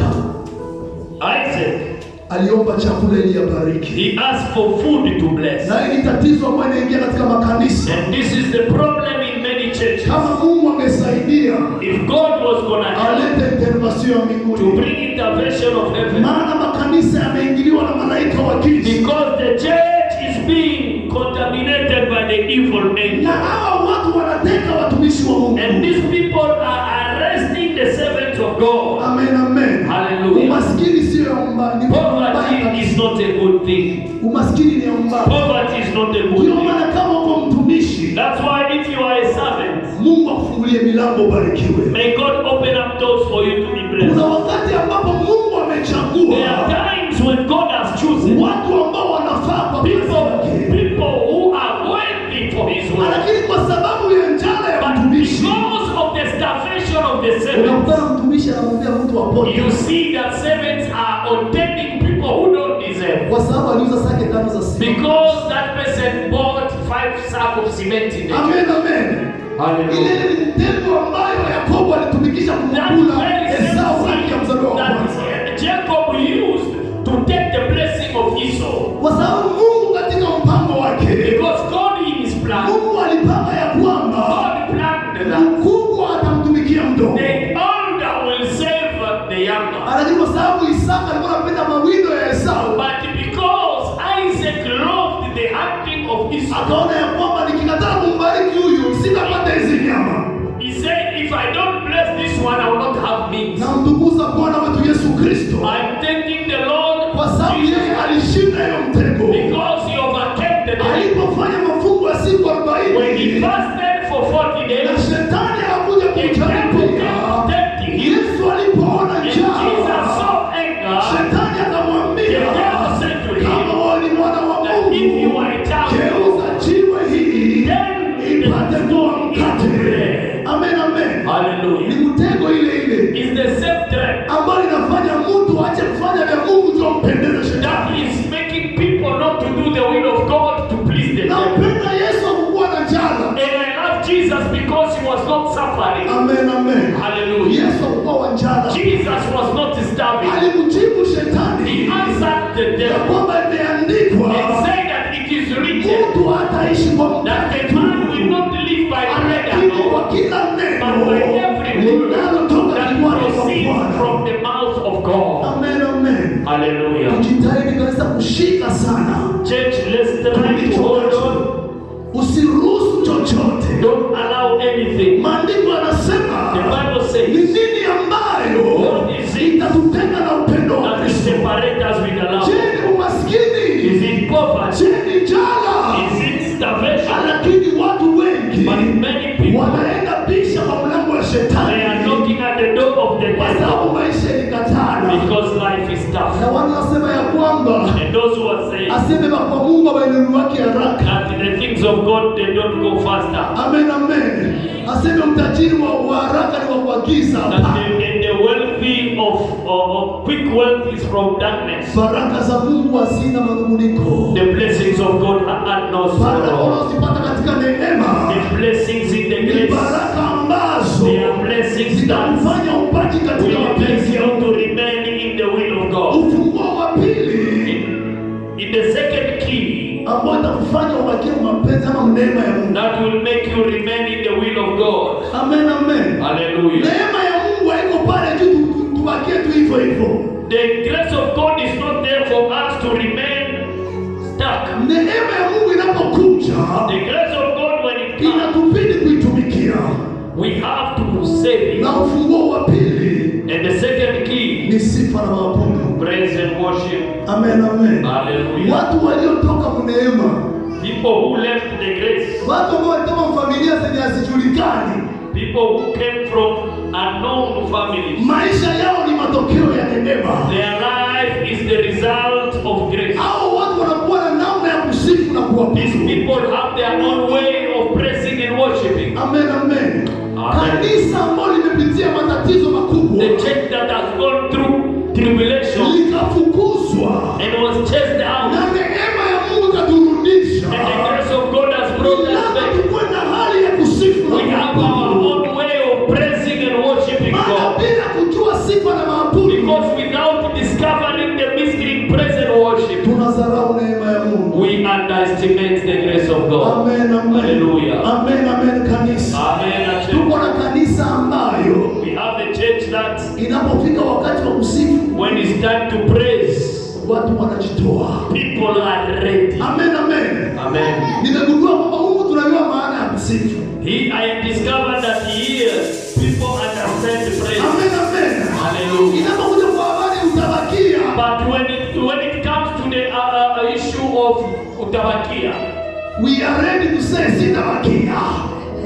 Isaac, aliomba chakula ili abariki, he asked for food to bless. na hii ni tatizo ambayo inaingia katika makanisa. And this is the problem in many churches. Kama Mungu angesaidia If God was gonna help alete intervention ya to mbinguni, bring intervention of heaven, maana makanisa yameingiliwa na malaika wa giza, because the church is being contaminated by the evil angel. na hawa watu wanateka watumishi wa And Mungu. these people are arresting the servants of God. Amen, amen. Hallelujah. Umaskini sio ya ni Poverty is not a good thing. Umaskini ni ya mbaya. Poverty is not a good Ndio thing. maana kama uko mtumishi, That's why if you are a servant, Mungu akufungulie milango ubarikiwe. may God open up doors for you to be blessed. Kuna wakati ambapo Mungu There are amechagua times when God has chosen watu ambao wanafaa kwa kazi people, yake, people who are worthy for His work. lakini kwa sababu ya njala ya But mtumishi, because of the starvation of the servants, unakutana mtumishi anamwambia mtu apote, you see that servants are ordaining people who don't deserve. kwa sababu aliuza sake tano za simenti. Because that person bought 5 sack of cement in the church. Amen, amen. Ile Hallelujah. ni mtego ambayo Yakobo alitumikisha That kumkula very same Esau haki ya mzaliwa wa seed kwanza, that Jacob used to take the blessing of Esau. kwa sababu Mungu katika mpango wake, Because God in his plan, Mungu alipanga ya kwamba God planned that mkubwa atamtumikia mdogo. the older will save the younger. Lakini kwa sababu Isaka alikuwa anapenda mawindo ya Esau, But because Isaac loved the hunting of Esau, akaona ya kwamba nikikataa kumbariki huyu sitapata hizi nyama. he said, if I don't bless this one, I will not have meat. Namtukuza Bwana wetu Yesu Kristo I'm thanking the Lord kwa sababu Jesus yeye alishinda hiyo mtego because he overcame the devil. alipofanya mafungo ya siku When he 40 fasted for 40 na days, shetani akakuja the devil kumjaribia. came tempting him. Yesu alipoona And Jesus njaa, saw anger. shetani The akamwambia, devil said to him, kama wewe ni mwana wa that if you Mungu, are a child, geuza jiwe hili then ipate the kuwa stone into mkate. bread. Amen, amen. Ni Hallelujah. mtego ile ile It's the same trap ambayo inafanya mtu aache kufanya vya Mungu juu ampendeze shetani. that is making people not to do the will of God to please the devil. Nampenda Yesu hakukuwa njala. Jesus was not starving. Alimjibu He shetani answered the ya devil kwamba imeandikwa, and said that it is written mtu hataishi kwa that mkate the man will tu, not live by bread lakini alone, kwa kila but by neno every word linalotoka that kinywani mwa proceeds Bwana. from the mouth of God. Amen, amen. Hallelujah. Tujitahidi kabisa kushika sana Church, let's try to tulicho hold nacho, on. usiruhusu chochote. Don't allow anything. Maandiko The yanasema Bible ni says nini ambayo What is it itatutenga na upendo wa that will Kristo? separate us with the love. Je, ni umaskini? Is it poverty? Je, ni njala? Is it starvation? Lakini watu wengi But many people, wanaenda bisha kwa mlango wa they are shetani knocking at the door of the kwa devil sababu maisha ilikatana, because life is tough. na wanasema ya kwamba And those who are saying aseme kwa Mungu awainuliwake haraka. that the things of God, they don't go faster. Amen, amen. Aseme utajiri wa haraka ni wa kuagiza. That the wealthy of quick wealth is from darkness. Baraka za Mungu hazina manunguniko. The blessings of God are no Baraka sorrow. unazipata katika neema The blessings in the ni grace, baraka ambazo they are blessings that zitakufanya ubaki katika will make mapenzi ya you Mungu. to remain in the will of God. Ufunguo wa pili In the second key, ambao itakufanya ubakie mapenzi ama neema ya Mungu. that will make you remain in the will of God. Amen, amen. Hallelujah. Neema ya Mungu haiko pale tu tubakie tu hivyo hivyo. The grace of God is not there for us to remain stuck. Neema ya Mungu inapokuja The grace of God, when it comes, inatubidi kuitumikia. we have to save it. Na ufunguo wa pili And the second key, ni sifa na maabudu. praise and worship. Amen, amen. Hallelujah. Watu waliotoka mneema, People who left the grace, watu ambao walitoka familia zenye hazijulikani, people who came from unknown families, maisha yao ni matokeo ya neema. their life is the result of grace. Hao watu wanakuwa na namna ya kusifu na kuabudu. These people have their own way of praising and worshiping. Amen, amen. Amen. Kanisa ambalo limepitia matatizo makubwa The church that has gone through tribulation likafukuzwa and was chased out, na neema ya Mungu ikaturudisha, and the grace of God has brought us lazima back. tukuwe na hali ya kusifu na We have our kuabudu. own way of praising and worshiping Maana God. bila kujua sifa na maabudu Because without discovering the mystery in praise and worship, tunadharau neema ya Mungu. we underestimate the grace of God. Amen, amen. Hallelujah. Amen, amen kanisa. Amen. Tuko na kanisa ambayo We have a church that inapofika wakati wa kusifu when it's time to praise, watu wanajitoa. people are ready. Amen, amen. Amen. Nimegundua kwamba huku tunajua maana ya kusifu. I discovered that here people understand praise. Amen, amen. Hallelujah. Inapokuja kwa habari utabakia, But when it comes to the issue of utabakia, we are ready to say sitabakia.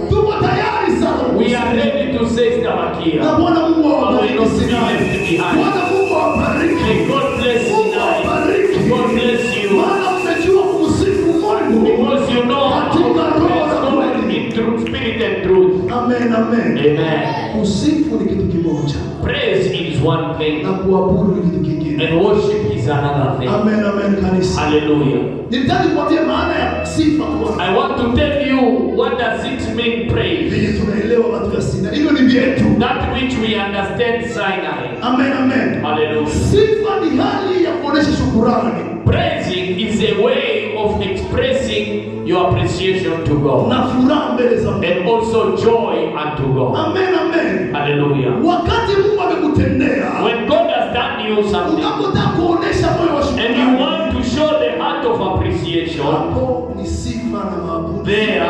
Tuko tayari sana. we are ready to say Na sitabakia. Bwana Mungu awabariki We will not be Sinai. left behind. Bwana Mungu awabariki. May God bless Mungu Sinai. awabariki. God bless you. Maana mmejua kumsifu Mungu Because you know how to katika roho praise na God kweli. in truth, spirit and truth. Amen, amen. Amen. Kusifu ni kitu kimoja Praise is one thing na kuabudu ni kitu kingine. and worship is another thing. Amen, amen kanisa. Hallelujah. Nilitaka kuambia maana ya sifa kwanza. I want to tell you what does it mean praise. Vile tunaelewa watu wa Sinai. Hivyo ni vyetu. That which we understand Sinai. Amen, amen. Hallelujah. Sifa ni hali ya kuonesha shukurani Praising is a way of expressing your appreciation to God na furaha mbele za Mungu. and also joy unto God. Amen, amen. Hallelujah. Wakati Mungu amekutendea, When God has done you something unapotaka kuonesha moyo wa and you shukurani, want to show the heart of appreciation, hapo ni sifa na maabudu. there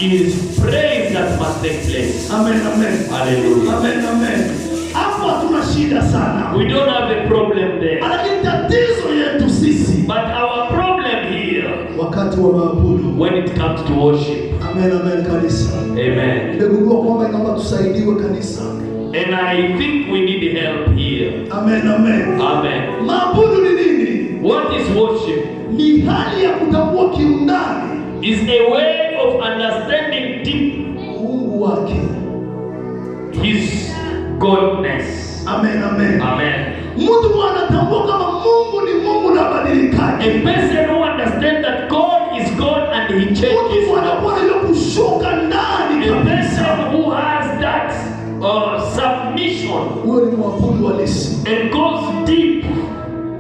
is praise that must take place. Amen, amen. Hallelujah. Amen, amen. Hapo hatuna shida sana, We don't have a problem there. lakini tatizo yetu sisi But our problem here, wakati wa maabudu. when it comes to worship, Amen, amen kanisa. amen. Nimegundua kwamba inaomba tusaidiwe kanisa. And I think we need help here. Amen, amen. Amen. Maabudu ni nini? What is worship? Ni hali ya kutambua kiundani Is a way of understanding deep uungu wake. His godness. Amen, amen. Amen. Mtu anatambua kama Mungu ni Mungu na A badilikaje. person who understands that God is God and He changes Mtu not. anakuwa na ile kushuka ndani A kabisa. person who has that submission Huyo ni mwabudu.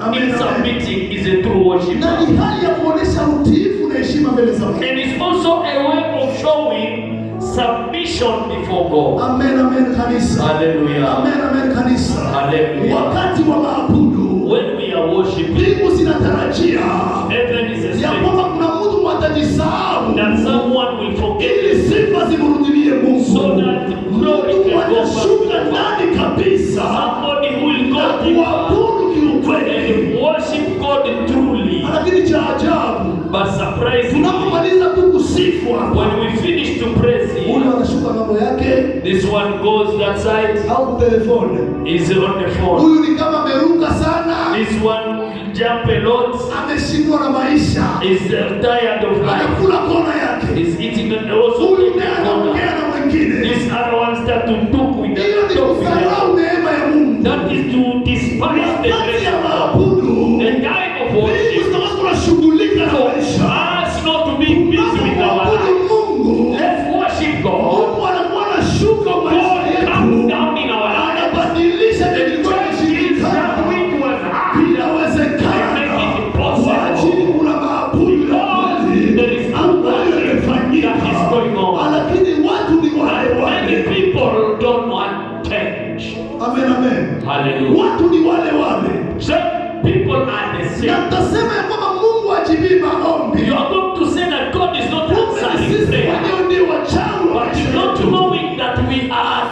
Amen, In amen. submitting is a true worshiper. Na ni hali ya kuonesha utiifu na heshima mbele za Mungu. And it's also a way of showing submission before God. Amen, amen kanisa. Hallelujah. Amen, amen kanisa. Hallelujah. Wakati wa maabudu, When we are worshiping, mbingu zinatarajia heaven is ya expecting kwamba kuna mtu atajisahau that someone will forget ili sifa zimrudilie Mungu. so that glory Mtu can go back to atashuka the Father. ndani kabisa Somebody who will na go deeper kuabudu kiukweli. and worship God truly. Lakini cha ajabu, But surprisingly, tunapomaliza tu kusifu hapa, when we finish to praise huyu Him, anashuka mambo yake this one goes that side, au telefoni. is on the phone. Huyu ni kama ameruka sana, This one jump a lot, ameshindwa na maisha, is tired of life, anakula kona yake. is eating and also Huyu taking naye corner. anaongea na mwingine. This other one start to talk with Hiyo the ni talk with the kudharau neema ya Mungu. That is to despise the Wakati grace ya of God. maabudu, The time of mbingu worship zinakuwa zinashughulika na for maisha. us not to be busy with our Tunapoabudu life. Mungu, Let's worship God. Mungu anakuwa anashuka maisha God comes yetu, down in our life. anabadilisha vile vilikuwa Changes vimeshindikana. that which was hard. Inawezekana Make it possible. kwa ajili kuna maabudu ya Because kweli there is ambayo worship imefanyika, that is going on. lakini watu ni wale Many wale. people don't want change. Amen, amen. Hallelujah. Watu ni wale wale, Some people are the na same. mtasema ya kwamba Mungu ajibii maombi. You are going to say that God is not Kumbe ni answering sisi prayer. wenyewe ndio wachawi wa But maisha not yetu. knowing that we are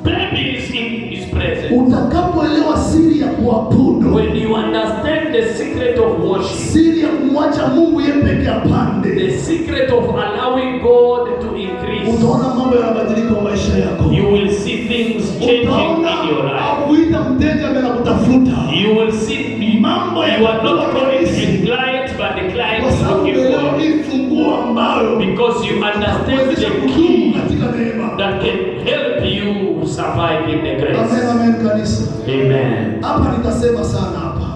babies in His presence. Utakapoelewa siri ya kuabudu, When you understand the secret of worship, siri ya kumwacha Mungu yeye peke apande, the secret of allowing God to increase, utaona mambo yanabadilika kwa maisha yako. you will see things changing Utaona in your life. hakuita mteja bila kutafuta, You will see Mambo you are not yatakuwa calling rahisi. a client, but the client kwa is sababu looking umeelewa for you. hii funguo ambayo Because you understand kuwezesha the kudumu key katika neema. that can help you survive in the Amen, grace. amen kanisa. Amen. Hapa nitasema sana hapa.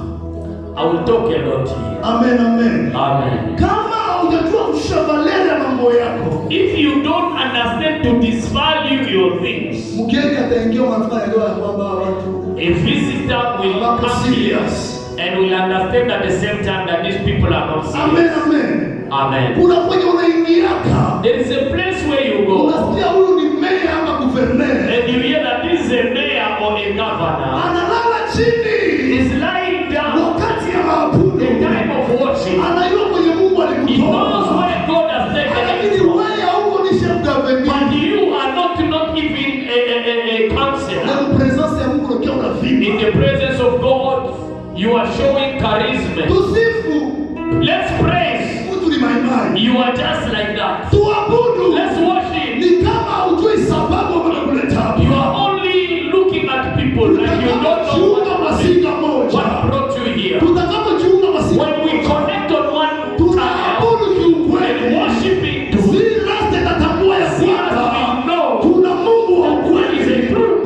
I will talk a lot here. Amen, amen. Amen. Kama haujajua kushavalia mambo yako, If you don't understand to disvalue your things, mgeni ataingia mwanafika anaelewa ya kwamba watu a visitor will wako come here serious. and will understand at the same time that these people are not Amen, serious. amen. Amen. Kuna kwenye unaingiaka There is a place where you go unasikia huyu ni meya ama guverner and you hear that this is a mayor or a governor. analala chini He's lying down wakati ya maabudu, the time of worship. anajua kwenye Mungu He knows alikutoa, where God has taken lakini him. wewe hauko ni chef d'avenir. But you are not even a counselor. Na presence ya Mungu unakuwa In unavimba. the presence of God, you are showing charisma. Tusifu Let's praise. mtu ni maimai, You are just like that. tuabudu Let's worship. ni kama hujui sababu ambayo kuleta hapa. You are only looking at people like you don't know Tutakapojiunga masinga moja, what brought you here. tutakapojiunga masinga When we moja, connect on one channel tunaabudu and kiukweli, worshiping to si rasta itatambua ya see us, kwamba we know kuna Mungu wa ukweli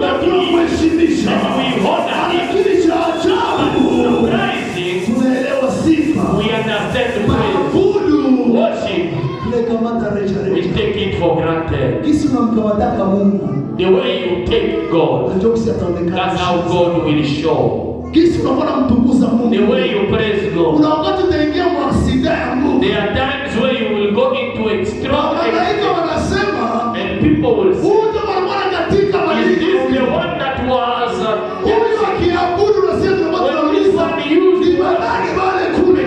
na tunamheshimisha. and we honor him. Lakini cha ajabu Surprising, tunaelewa sifa, we understand praise. maabudu Worship, tunaikamata reja we reja. take it for granted. Kisi unamkamataka Mungu The way you take God, najua kisi ataonekana. that's how God will show. Kisi unakuwa unamtukuza The Mungu. way you praise God. Kuna wakati utaingia mwaksida ya Mungu, There are times where you will go into a strong malaika accident wanasema and people will say, huyu ndio alikuwa katika is this the maliko. one that was Huyu akiabudu na sisi tunakuwa when this tunauliza one used ni nani wale kule.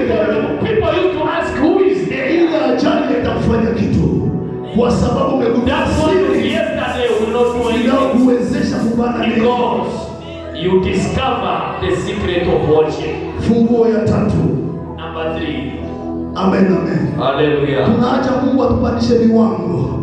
people used to ask who is there? Ile ajali itakufanya kitu kwa sababu umegundua That one siri yesterday will not do anything inayokuwezesha kupanda neema. because you discover the secret of worship. Funguo ya tatu. Number 3. Amen, amen. Hallelujah. Tunaacha Mungu atupandishe viwango,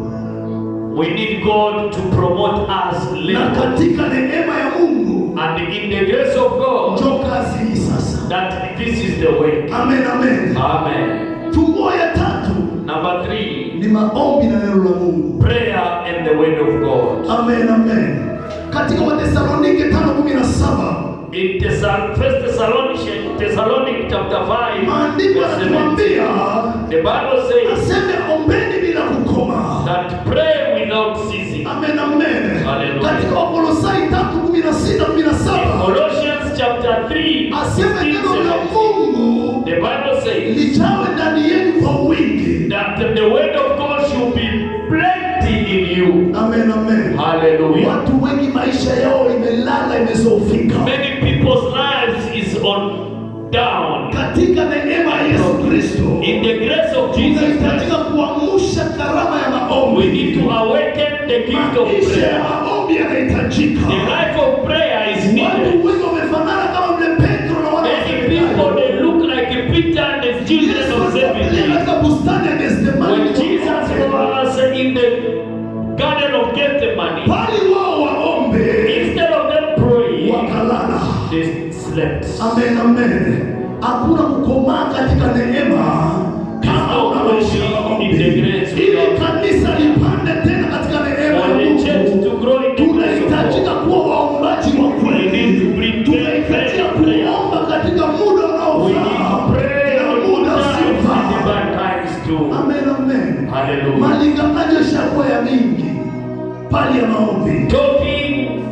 We need God to promote us na level. katika neema ya Mungu And in the grace of God, njo kazi hii sasa. that this is the way. Amen, amen. Amen. Funguo ya tatu Number 3, ni maombi na neno la Mungu. prayer and the word of God. Amen, amen. Katika Wathesalonike 5:17 In First Thessalonians chapter 5, maandiko verse 17, yanatuambia the Bible says aseme ombeni bila kukoma, that pray without ceasing. Amen, amen. Hallelujah. Katika Wakolosai 3:16 17 Colossians chapter 3, asema 16, neno la 17, Mungu the Bible says lijawe ndani yenu kwa wingi. that the word of God should be plenty in you. Amen, amen. Hallelujah. Watu wengi maisha yao imelala, imezofika. Many people's lives is on down. Katika neema ya Yesu Kristo In the grace of Jesus Christ, tunahitajika kuamsha karama ya we maombi. need to awaken the gift of Maisha ya prayer. maombi yanahitajika. The life of prayer is needed. Watu wengi wamefanana kama vile Petro na wana wa Many people, Zebedayo. they look like Peter and the children Yesu of aliwapilia Zebedee. katika bustani ya Gethsemane, When Jesus was in the Garden of Gethsemane, bali wao waombe instead of them praying, wakalala. they slept. Amen, amen. Hakuna kukomaa katika neema kama una maisha ya maombi. Ili kanisa lipande tena katika neema For ya the church Mungu, to grow in the grace of tunahitajika God, kuwa waombaji wa we need kweli. to bring Tunahitajika prayer. kuomba katika muda We need to unaofaa pray na on good muda times and the usiofaa. bad times too. Amen, amen. Hallelujah. Malingamano ishakuwa ya mingi pali ya maombi. Talking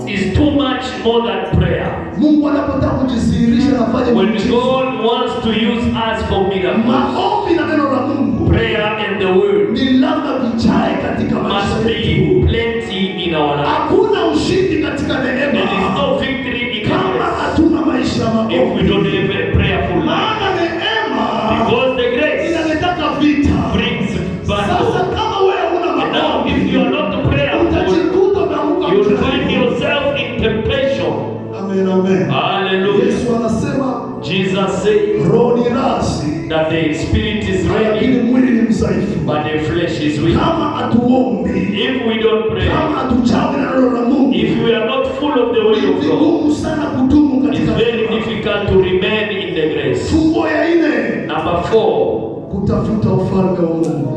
is too much more than prayer. Mungu anapotaka kujidhihirisha anafanya When miujiza. God wants to use us for miracles, Maombi na neno la Mungu prayer and the word ni lazima vijae katika maisha must be yetu. plenty in our life. Hakuna ushindi katika There is neema no victory in the kama grace hatuna maisha ya if we don't maombi, live a prayerful life. maana neema Because the grace inaletaka vita. brings Sasa battle. kama wewe huna And now, maombi, if you are not prayerful, utajikuta umeanguka you'll find mtego. yourself in temptation. Amen, amen. Hallelujah. Yesu anasema Jesus said roho ni rasi, that the spirit is ready, lakini mwili ni mdhaifu. but the flesh is weak. Kama hatuombi, If we don't pray, kama hatujawi na neno la Mungu, if we are not full of the word ni of God, vigumu sana kudumu it's katika very neema. difficult to remain in the grace. Funguo ya nne, Number 4, kutafuta ufalme wa Mungu.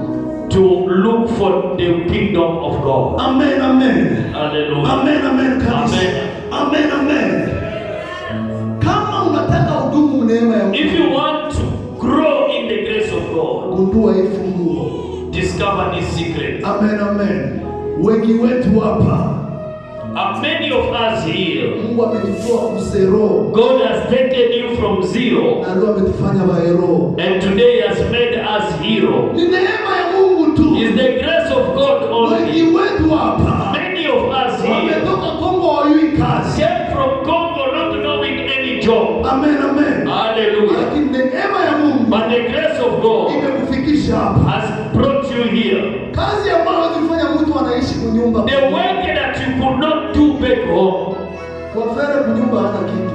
to look for the kingdom of God. Amen, amen. Hallelujah. Amen, amen, kanisa. Amen. Amen, amen. Kama unataka udumu neema ya Mungu, If you want to grow in the grace of God, gundua hii funguo. discover this secret. Amen, amen. Wengi wetu hapa Many of us here, Mungu ametutoa ku zero God has taken you from zero na leo ametufanya mahero. and today has made us hero. Ni neema ya Mungu tu. It's the grace of God Wengi only. wetu hapa Many of us here wametoka Kongo hawajui kazi. came from Congo not knowing any job. Amen, amen. Hallelujah. Lakini neema ya Mungu But the grace of God imekufikisha hapa. has brought you here. Kazi ambayo zifanya mtu anaishi kunyumba. The work that you could not do back home, Kwa fere kunyumba hana kitu.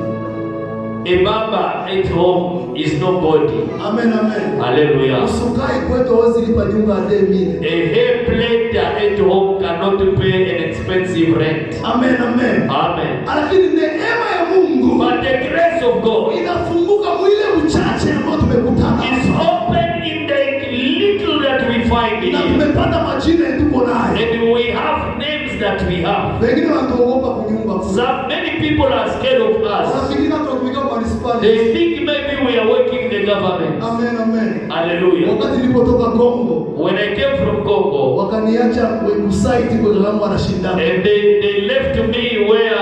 a baba at home is nobody. Amen, amen. Hallelujah. Usukai kwetu hawezi lipa nyumba ya 2000. A hair plaider at home cannot pay an expensive rent. Amen, amen. Amen. Lakini neema ya Mungu But the grace of God inafunguka mwile uchache ambao tumekutana is open in the little that we find na here. tumepata majina tuko naye. And we have names that we have. Wengine wanatuogopa kunyumba. Some many people are scared of us. Wanafikiri tunatumika manispaa. They think maybe we are working in the government. Amen, amen. Hallelujah. Wakati nilipotoka Kongo When I came from Congo, wakaniacha website kwa wangu wanashindana. and they left me where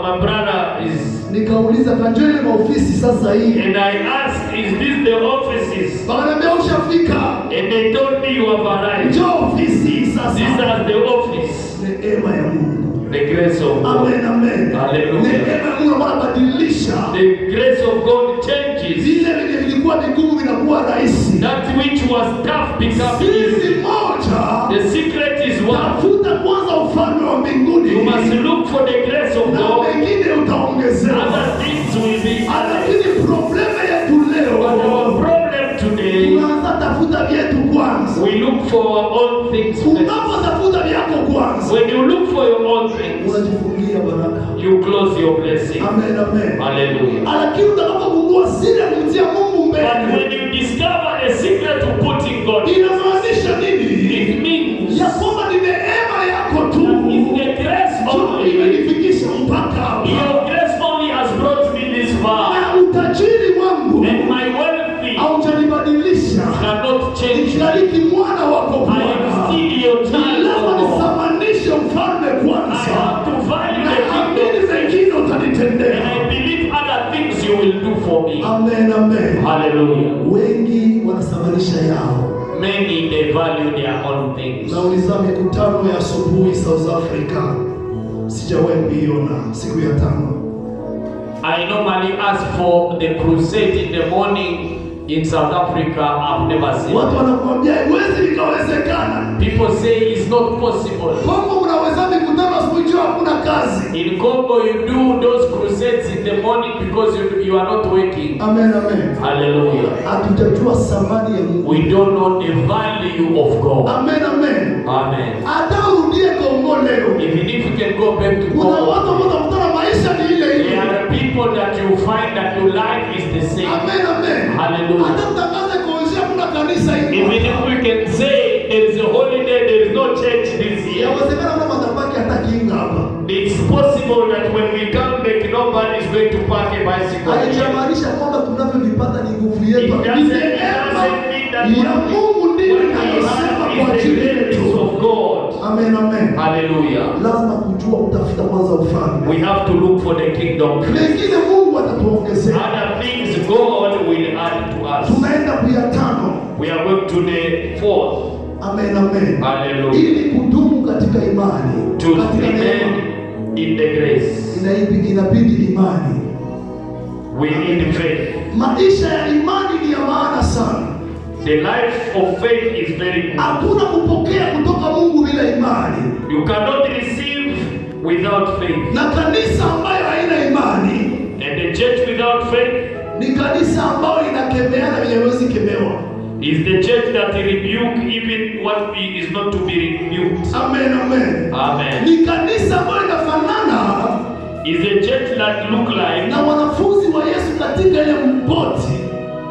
my brother is. Nikauliza kanjo ile maofisi sasa hii. And I asked, is this the offices? Wakaniambia ushafika. And they told me you have arrived. Njoo ofisi These sasa. are the office. Neema ya Mungu. The grace of God. Amen, amen. Hallelujah. Neema ya Mungu anabadilisha The grace of God changes. vile vile vilikuwa vigumu vinakuwa rahisi. That which was tough becomes Siri easy. moja, The secret is one. tafuta kwanza ufalme wa mbinguni You must look for the grace of na God. mengine utaongezewa. Other things will be added. Lakini problema yetu But leo our problem today, tunaanza tafuta vyetu kwanza. we look for our own things first. Unapotafuta vyako kwanza, When you look for your own things, unajifungia baraka. you close your blessing. Amen, amen. Hallelujah. Lakini utakapogundua siri ya kumtia Mungu But mbele, when you discover the secret to putting God, inamaanisha nini? it means Ya kwamba ni neema yako tu that it's the grace ndio only. imenifikisha mpaka hapa, Your grace only has brought me this far. na utajiri wangu And my wealthy haujanibadilisha. cannot change. Nikibariki mwana wako I am Bwana, still your child. lazima Hallelujah. Wengi wanasababisha yao. Many, they value their own things. Nauliza, mikutano ya asubuhi South Africa sijawahi kuiona siku ya tano. I normally ask for the crusade in the morning in South Africa. I've never seen. Watu wanakuambia haiwezi ikawezekana. People say it's not possible. Kongo mnaweza mikutano asubuhi juu hakuna kazi. In Congo, you do those crusades in the morning because you are not working. Amen, amen. Hallelujah. Hatujajua thamani ya Mungu. We don't know the value of God. Amen, amen. Amen. Hata urudie Kongo leo, Even if you can go back to kuna Congo, watu ambao utakutana maisha ni ile there ile. are people that you find that your life is the same. Amen, amen. Hallelujah. Hata tutangaze kuanzia kuna kanisa hili. Even if we can say there is a holiday, there is no church this year. Yawezekana kuna matapaki hata kinga hapa. It's possible that when we come back, nobody is going to park a bicycle here. Haijamaanisha kwamba tunavyovipata ni nguvu It yetu. Ni doesn't neema mean that ya Mungu ndiyo what we inayosema have kwa is the ajili grace yetu. of God. Amen, amen. Hallelujah. Lazima kujua kutafuta kwanza ufalme. We have to look for the kingdom. Mengine Mungu atatuongezea. Other things God will add to us. Tunaenda kuya tano. We are going to the fourth. Amen, amen. Hallelujah. Ili kudumu katika imani, To katika neema, remain in the grace. inabidi imani. We need faith. Maisha ya imani ni ya maana sana. The life of faith is very good. Hakuna kupokea kutoka Mungu bila imani, You cannot receive without faith. na kanisa ambayo haina imani And the church without faith ni kanisa ambayo inakemeana vyenye haiwezi kemewa. is the church that rebuke even what is not to be rebuked. Amen, amen. Amen. Ni kanisa ambayo inafanana Is a church that look like na wanafunzi wa Yesu katika ile mboti,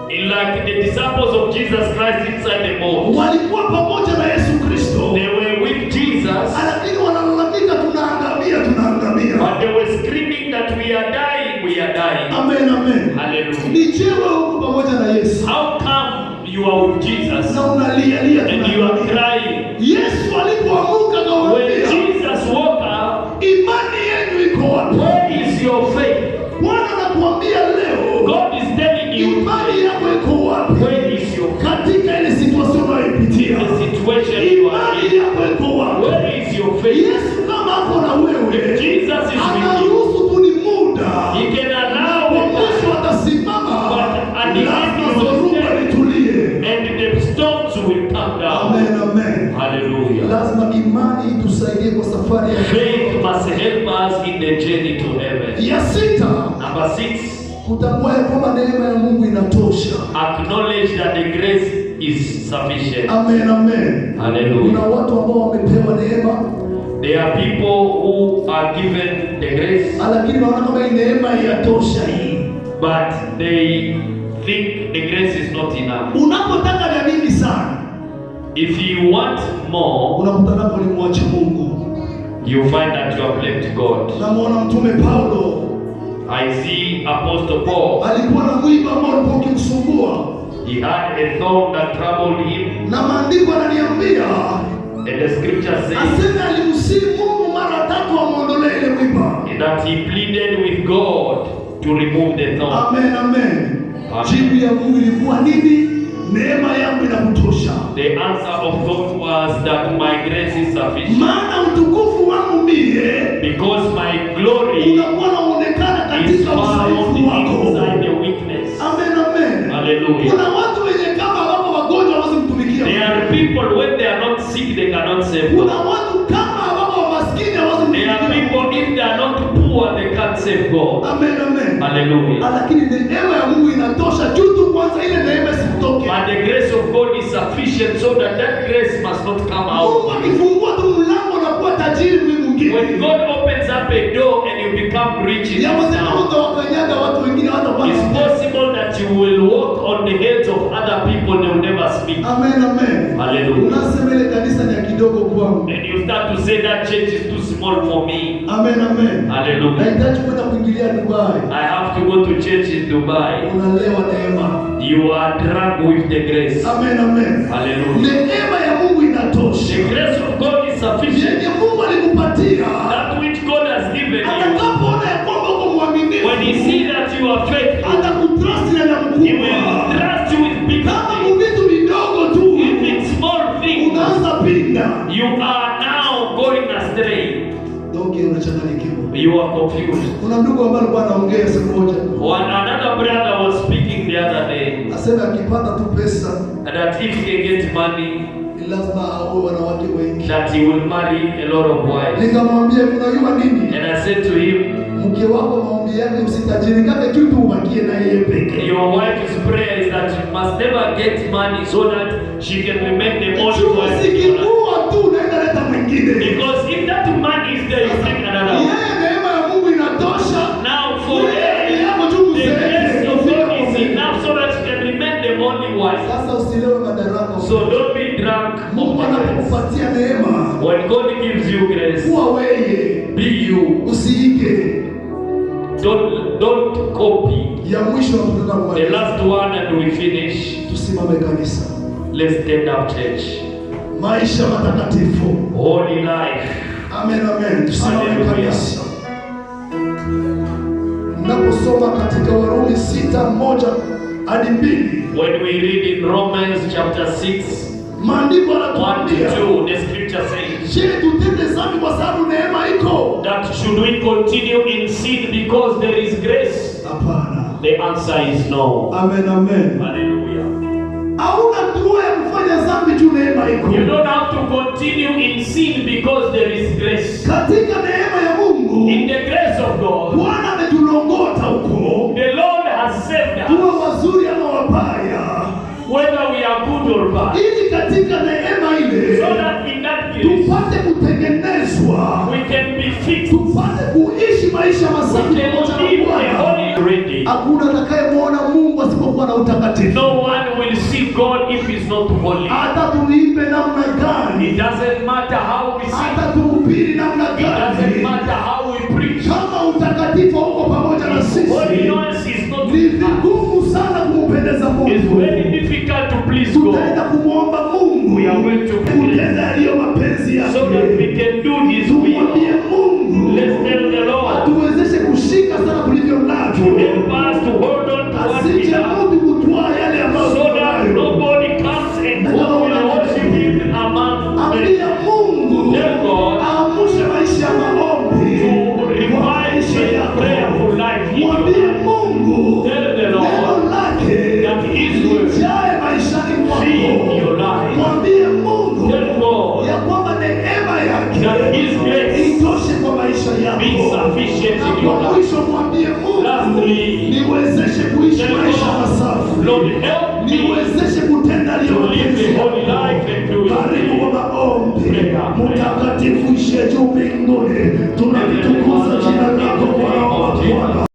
like the disciples of Jesus Christ inside the boat. walikuwa pamoja na Yesu Kristo, They were with Jesus, lakini wanalalamika, tunaangamia, tunaangamia. but they were screaming that we are dying, we are dying. Amen, amen. Hallelujah. Ni je, wewe uko pamoja na Yesu How come you are with Jesus na unalialia and you are tunaangamia? crying? Yesu alipoamuka When akawaambia, Jesus woke up, imani yenu iko wapi? where is your faith? Bwana anakuambia leo, God is telling you, imani yako iko wapi? where is your faith? Katika ile situation unayoipitia, The situation you are imani in. yako iko wapi? Where is your faith? Yesu kama ako na wewe, Jesus is with you. anaruhusu tu ni muda, He can allow kwa it, mwisho atasimama, But at the end lazima he will dhoruba stand. litulie. And the storms will come down. Amen, amen. Hallelujah. Lazima imani itusaidie kwa safari ya Faith must help us in the journey to heaven. ya sita, Number 6, kutambua ya kwamba neema ya Mungu inatosha. acknowledge that the grace is sufficient. Amen, amen. Kuna Hallelujah. watu ambao wamepewa neema, There are people who are given the grace, lakini wanaona kama hii neema yatosha hii. but they think the grace is not enough. Unapotaka vya mingi sana, If you want more, unakutana ulimwacha Mungu. you find that you have left God. Namwona Mtume Paulo I see Apostle Paul. alikuwa na mwiba ambao ulikuwa ukimsumbua, He had a thorn that troubled him, na maandiko ananiambia and the scripture says aseme alimsihi Mungu mara tatu amwondolee ile mwiba. that he pleaded with God to remove the thorn. Amen, amen. Amen. Jibu ya Mungu ilikuwa nini? Neema yangu inakutosha, The answer of God was that my grace is sufficient, maana utukufu wangu mie because my glory unakuwa unaonekana is katika found udhaifu wako. inside the weakness. Amen, amen. Hallelujah. Kuna watu wenye kama wako wagonjwa hawezi There kumtumikia. are people when they are not sick they cannot save Kuna God. watu kama wako maskini hawezi There are kumtumikia. people if they are not poor they can't save God. Amen, amen. Hallelujah. Lakini neema ya Mungu inatosha juu tu kwanza ile neema isitoke. But the grace of God is sufficient so that that grace must not come Mungu out. akifungua tu mlango na kuwa tajiri mimi mwingine. When God opens up a door and you become rich in this Yawezekana town, utawakanyaga watu wengine hata it's possible that you will walk on the heads of other people, they will never speak. Amen, amen. Hallelujah. Unasema ile kanisa ni ya kidogo kwangu. And you start to say that church is too small for me. Amen, amen. Hallelujah. Nahitaji kwenda kuingilia Dubai. I have to go to church in Dubai. Unalewa neema. You are drunk with the grace. Amen, amen. Hallelujah. Neema ya Mungu inatosha. The grace of God is sufficient. Yenye Mungu alikupatia, That which God has given you, atakapoona ya kwamba uko when He mwaminifu, sees that you are faithful, atakutrust na He will mkubwa. unapinda. You are now going astray. Donc unachanganyikiwa. You are confused. Kuna ndugu ambaye alikuwa anaongea siku moja, One another brother was speaking the other day asema akipata tu pesa that if he can get money, ni lazima aoe wanawake wengi. That he will marry a lot of wives. Nikamwambia, unajua nini? And I said to him, Mke wako maombi yake usitajirikake kitu, ubakie na yeye peke. "Your wife's prayer is that you must never get money so that she can remain the only wife in your life." Zikikuwa tu unaenda leta mwingine. Because if that money is there, you bring another one. Yeye neema ya Mungu inatosha. Now for Wewe her, yako tu the grace uzeeke. of God is enough so that she can remain the only wife. Sasa usilewe madaraka. So don't be drunk. Mungu anapokupatia neema, When God gives you grace, kuwa wewe, be you. Usiige. Don't copy. Ya mwisho tunataka The kumaliza. last one and we finish. Tusimame kanisa. Let's stand up, church. Maisha matakatifu. Holy life. Amen, amen. Tusimame Hallelujah. kanisa. Naposoma katika Warumi 6:1 hadi 2, When we read in Romans chapter 6, maandiko 1 to yanatuambia, 2, the scripture says je, tutende dhambi kwa sababu neema iko? That should we continue in sin because there is grace? Hapana. The answer is no. Amen, amen. Hallelujah. Hauna droit ya kufanya dhambi juu neema iko. You don't have to continue in sin because there is grace. Katika neema ya Mungu, In the grace of God, Bwana ametulongota huko, the Lord has saved tuwe us, wazuri ama wabaya, whether we are good or bad, ili katika neema ile so that in that grace tupate kutengenezwa, we can be fixed. Tupate kuishi maisha We masafi can pamoja na live a Bwana. holy ready. Hakuna atakayemwona Mungu asipokuwa na utakatifu. No one will see God if he's not holy. Hata tuimbe namna gani, It doesn't matter how we sing. Hata tuhubiri namna It doesn't gani, matter how we preach. Kama utakatifu hauko pamoja na sisi, Holiness is not ni vigumu sana kumpendeza It's Mungu. very difficult to please God. Tutaenda kumwomba Mungu We are going to pray kutenda yaliyo mapenzi so that we yake. can do His will. Tumwambie Mungu Let's tell the Lord atuwezeshe kushika sana tulivyo to navyo, help us to hold on to what we asije have, mtu kutwaa yale ambayo so that tunayo. Nobody comes and will worship Him among them. Ambia Mungu Tell God aamushe maisha ya maombi to revive maisha a yako. prayerful life in your Mwambie life. Mungu Tell the Lord neno lake that His word lijae maishani fill mwako. your life. Mwambie Mungu Tell God ya kwamba neema yake that His grace itoshe kwa maisha be yako. sufficient Na in your kwa life. mwisho mwambie Mungu, Lastly, niwezeshe kuishi tell maisha God, masafi, Lord, help me niwezeshe kutenda yaliyo to live mapenzi a holy yako. life and do His Karibu will. kwa maombi. Prayer, prayer. Mtakatifu ishiye juu mbinguni, tunalitukuza jina lako Bwana wa Bwana.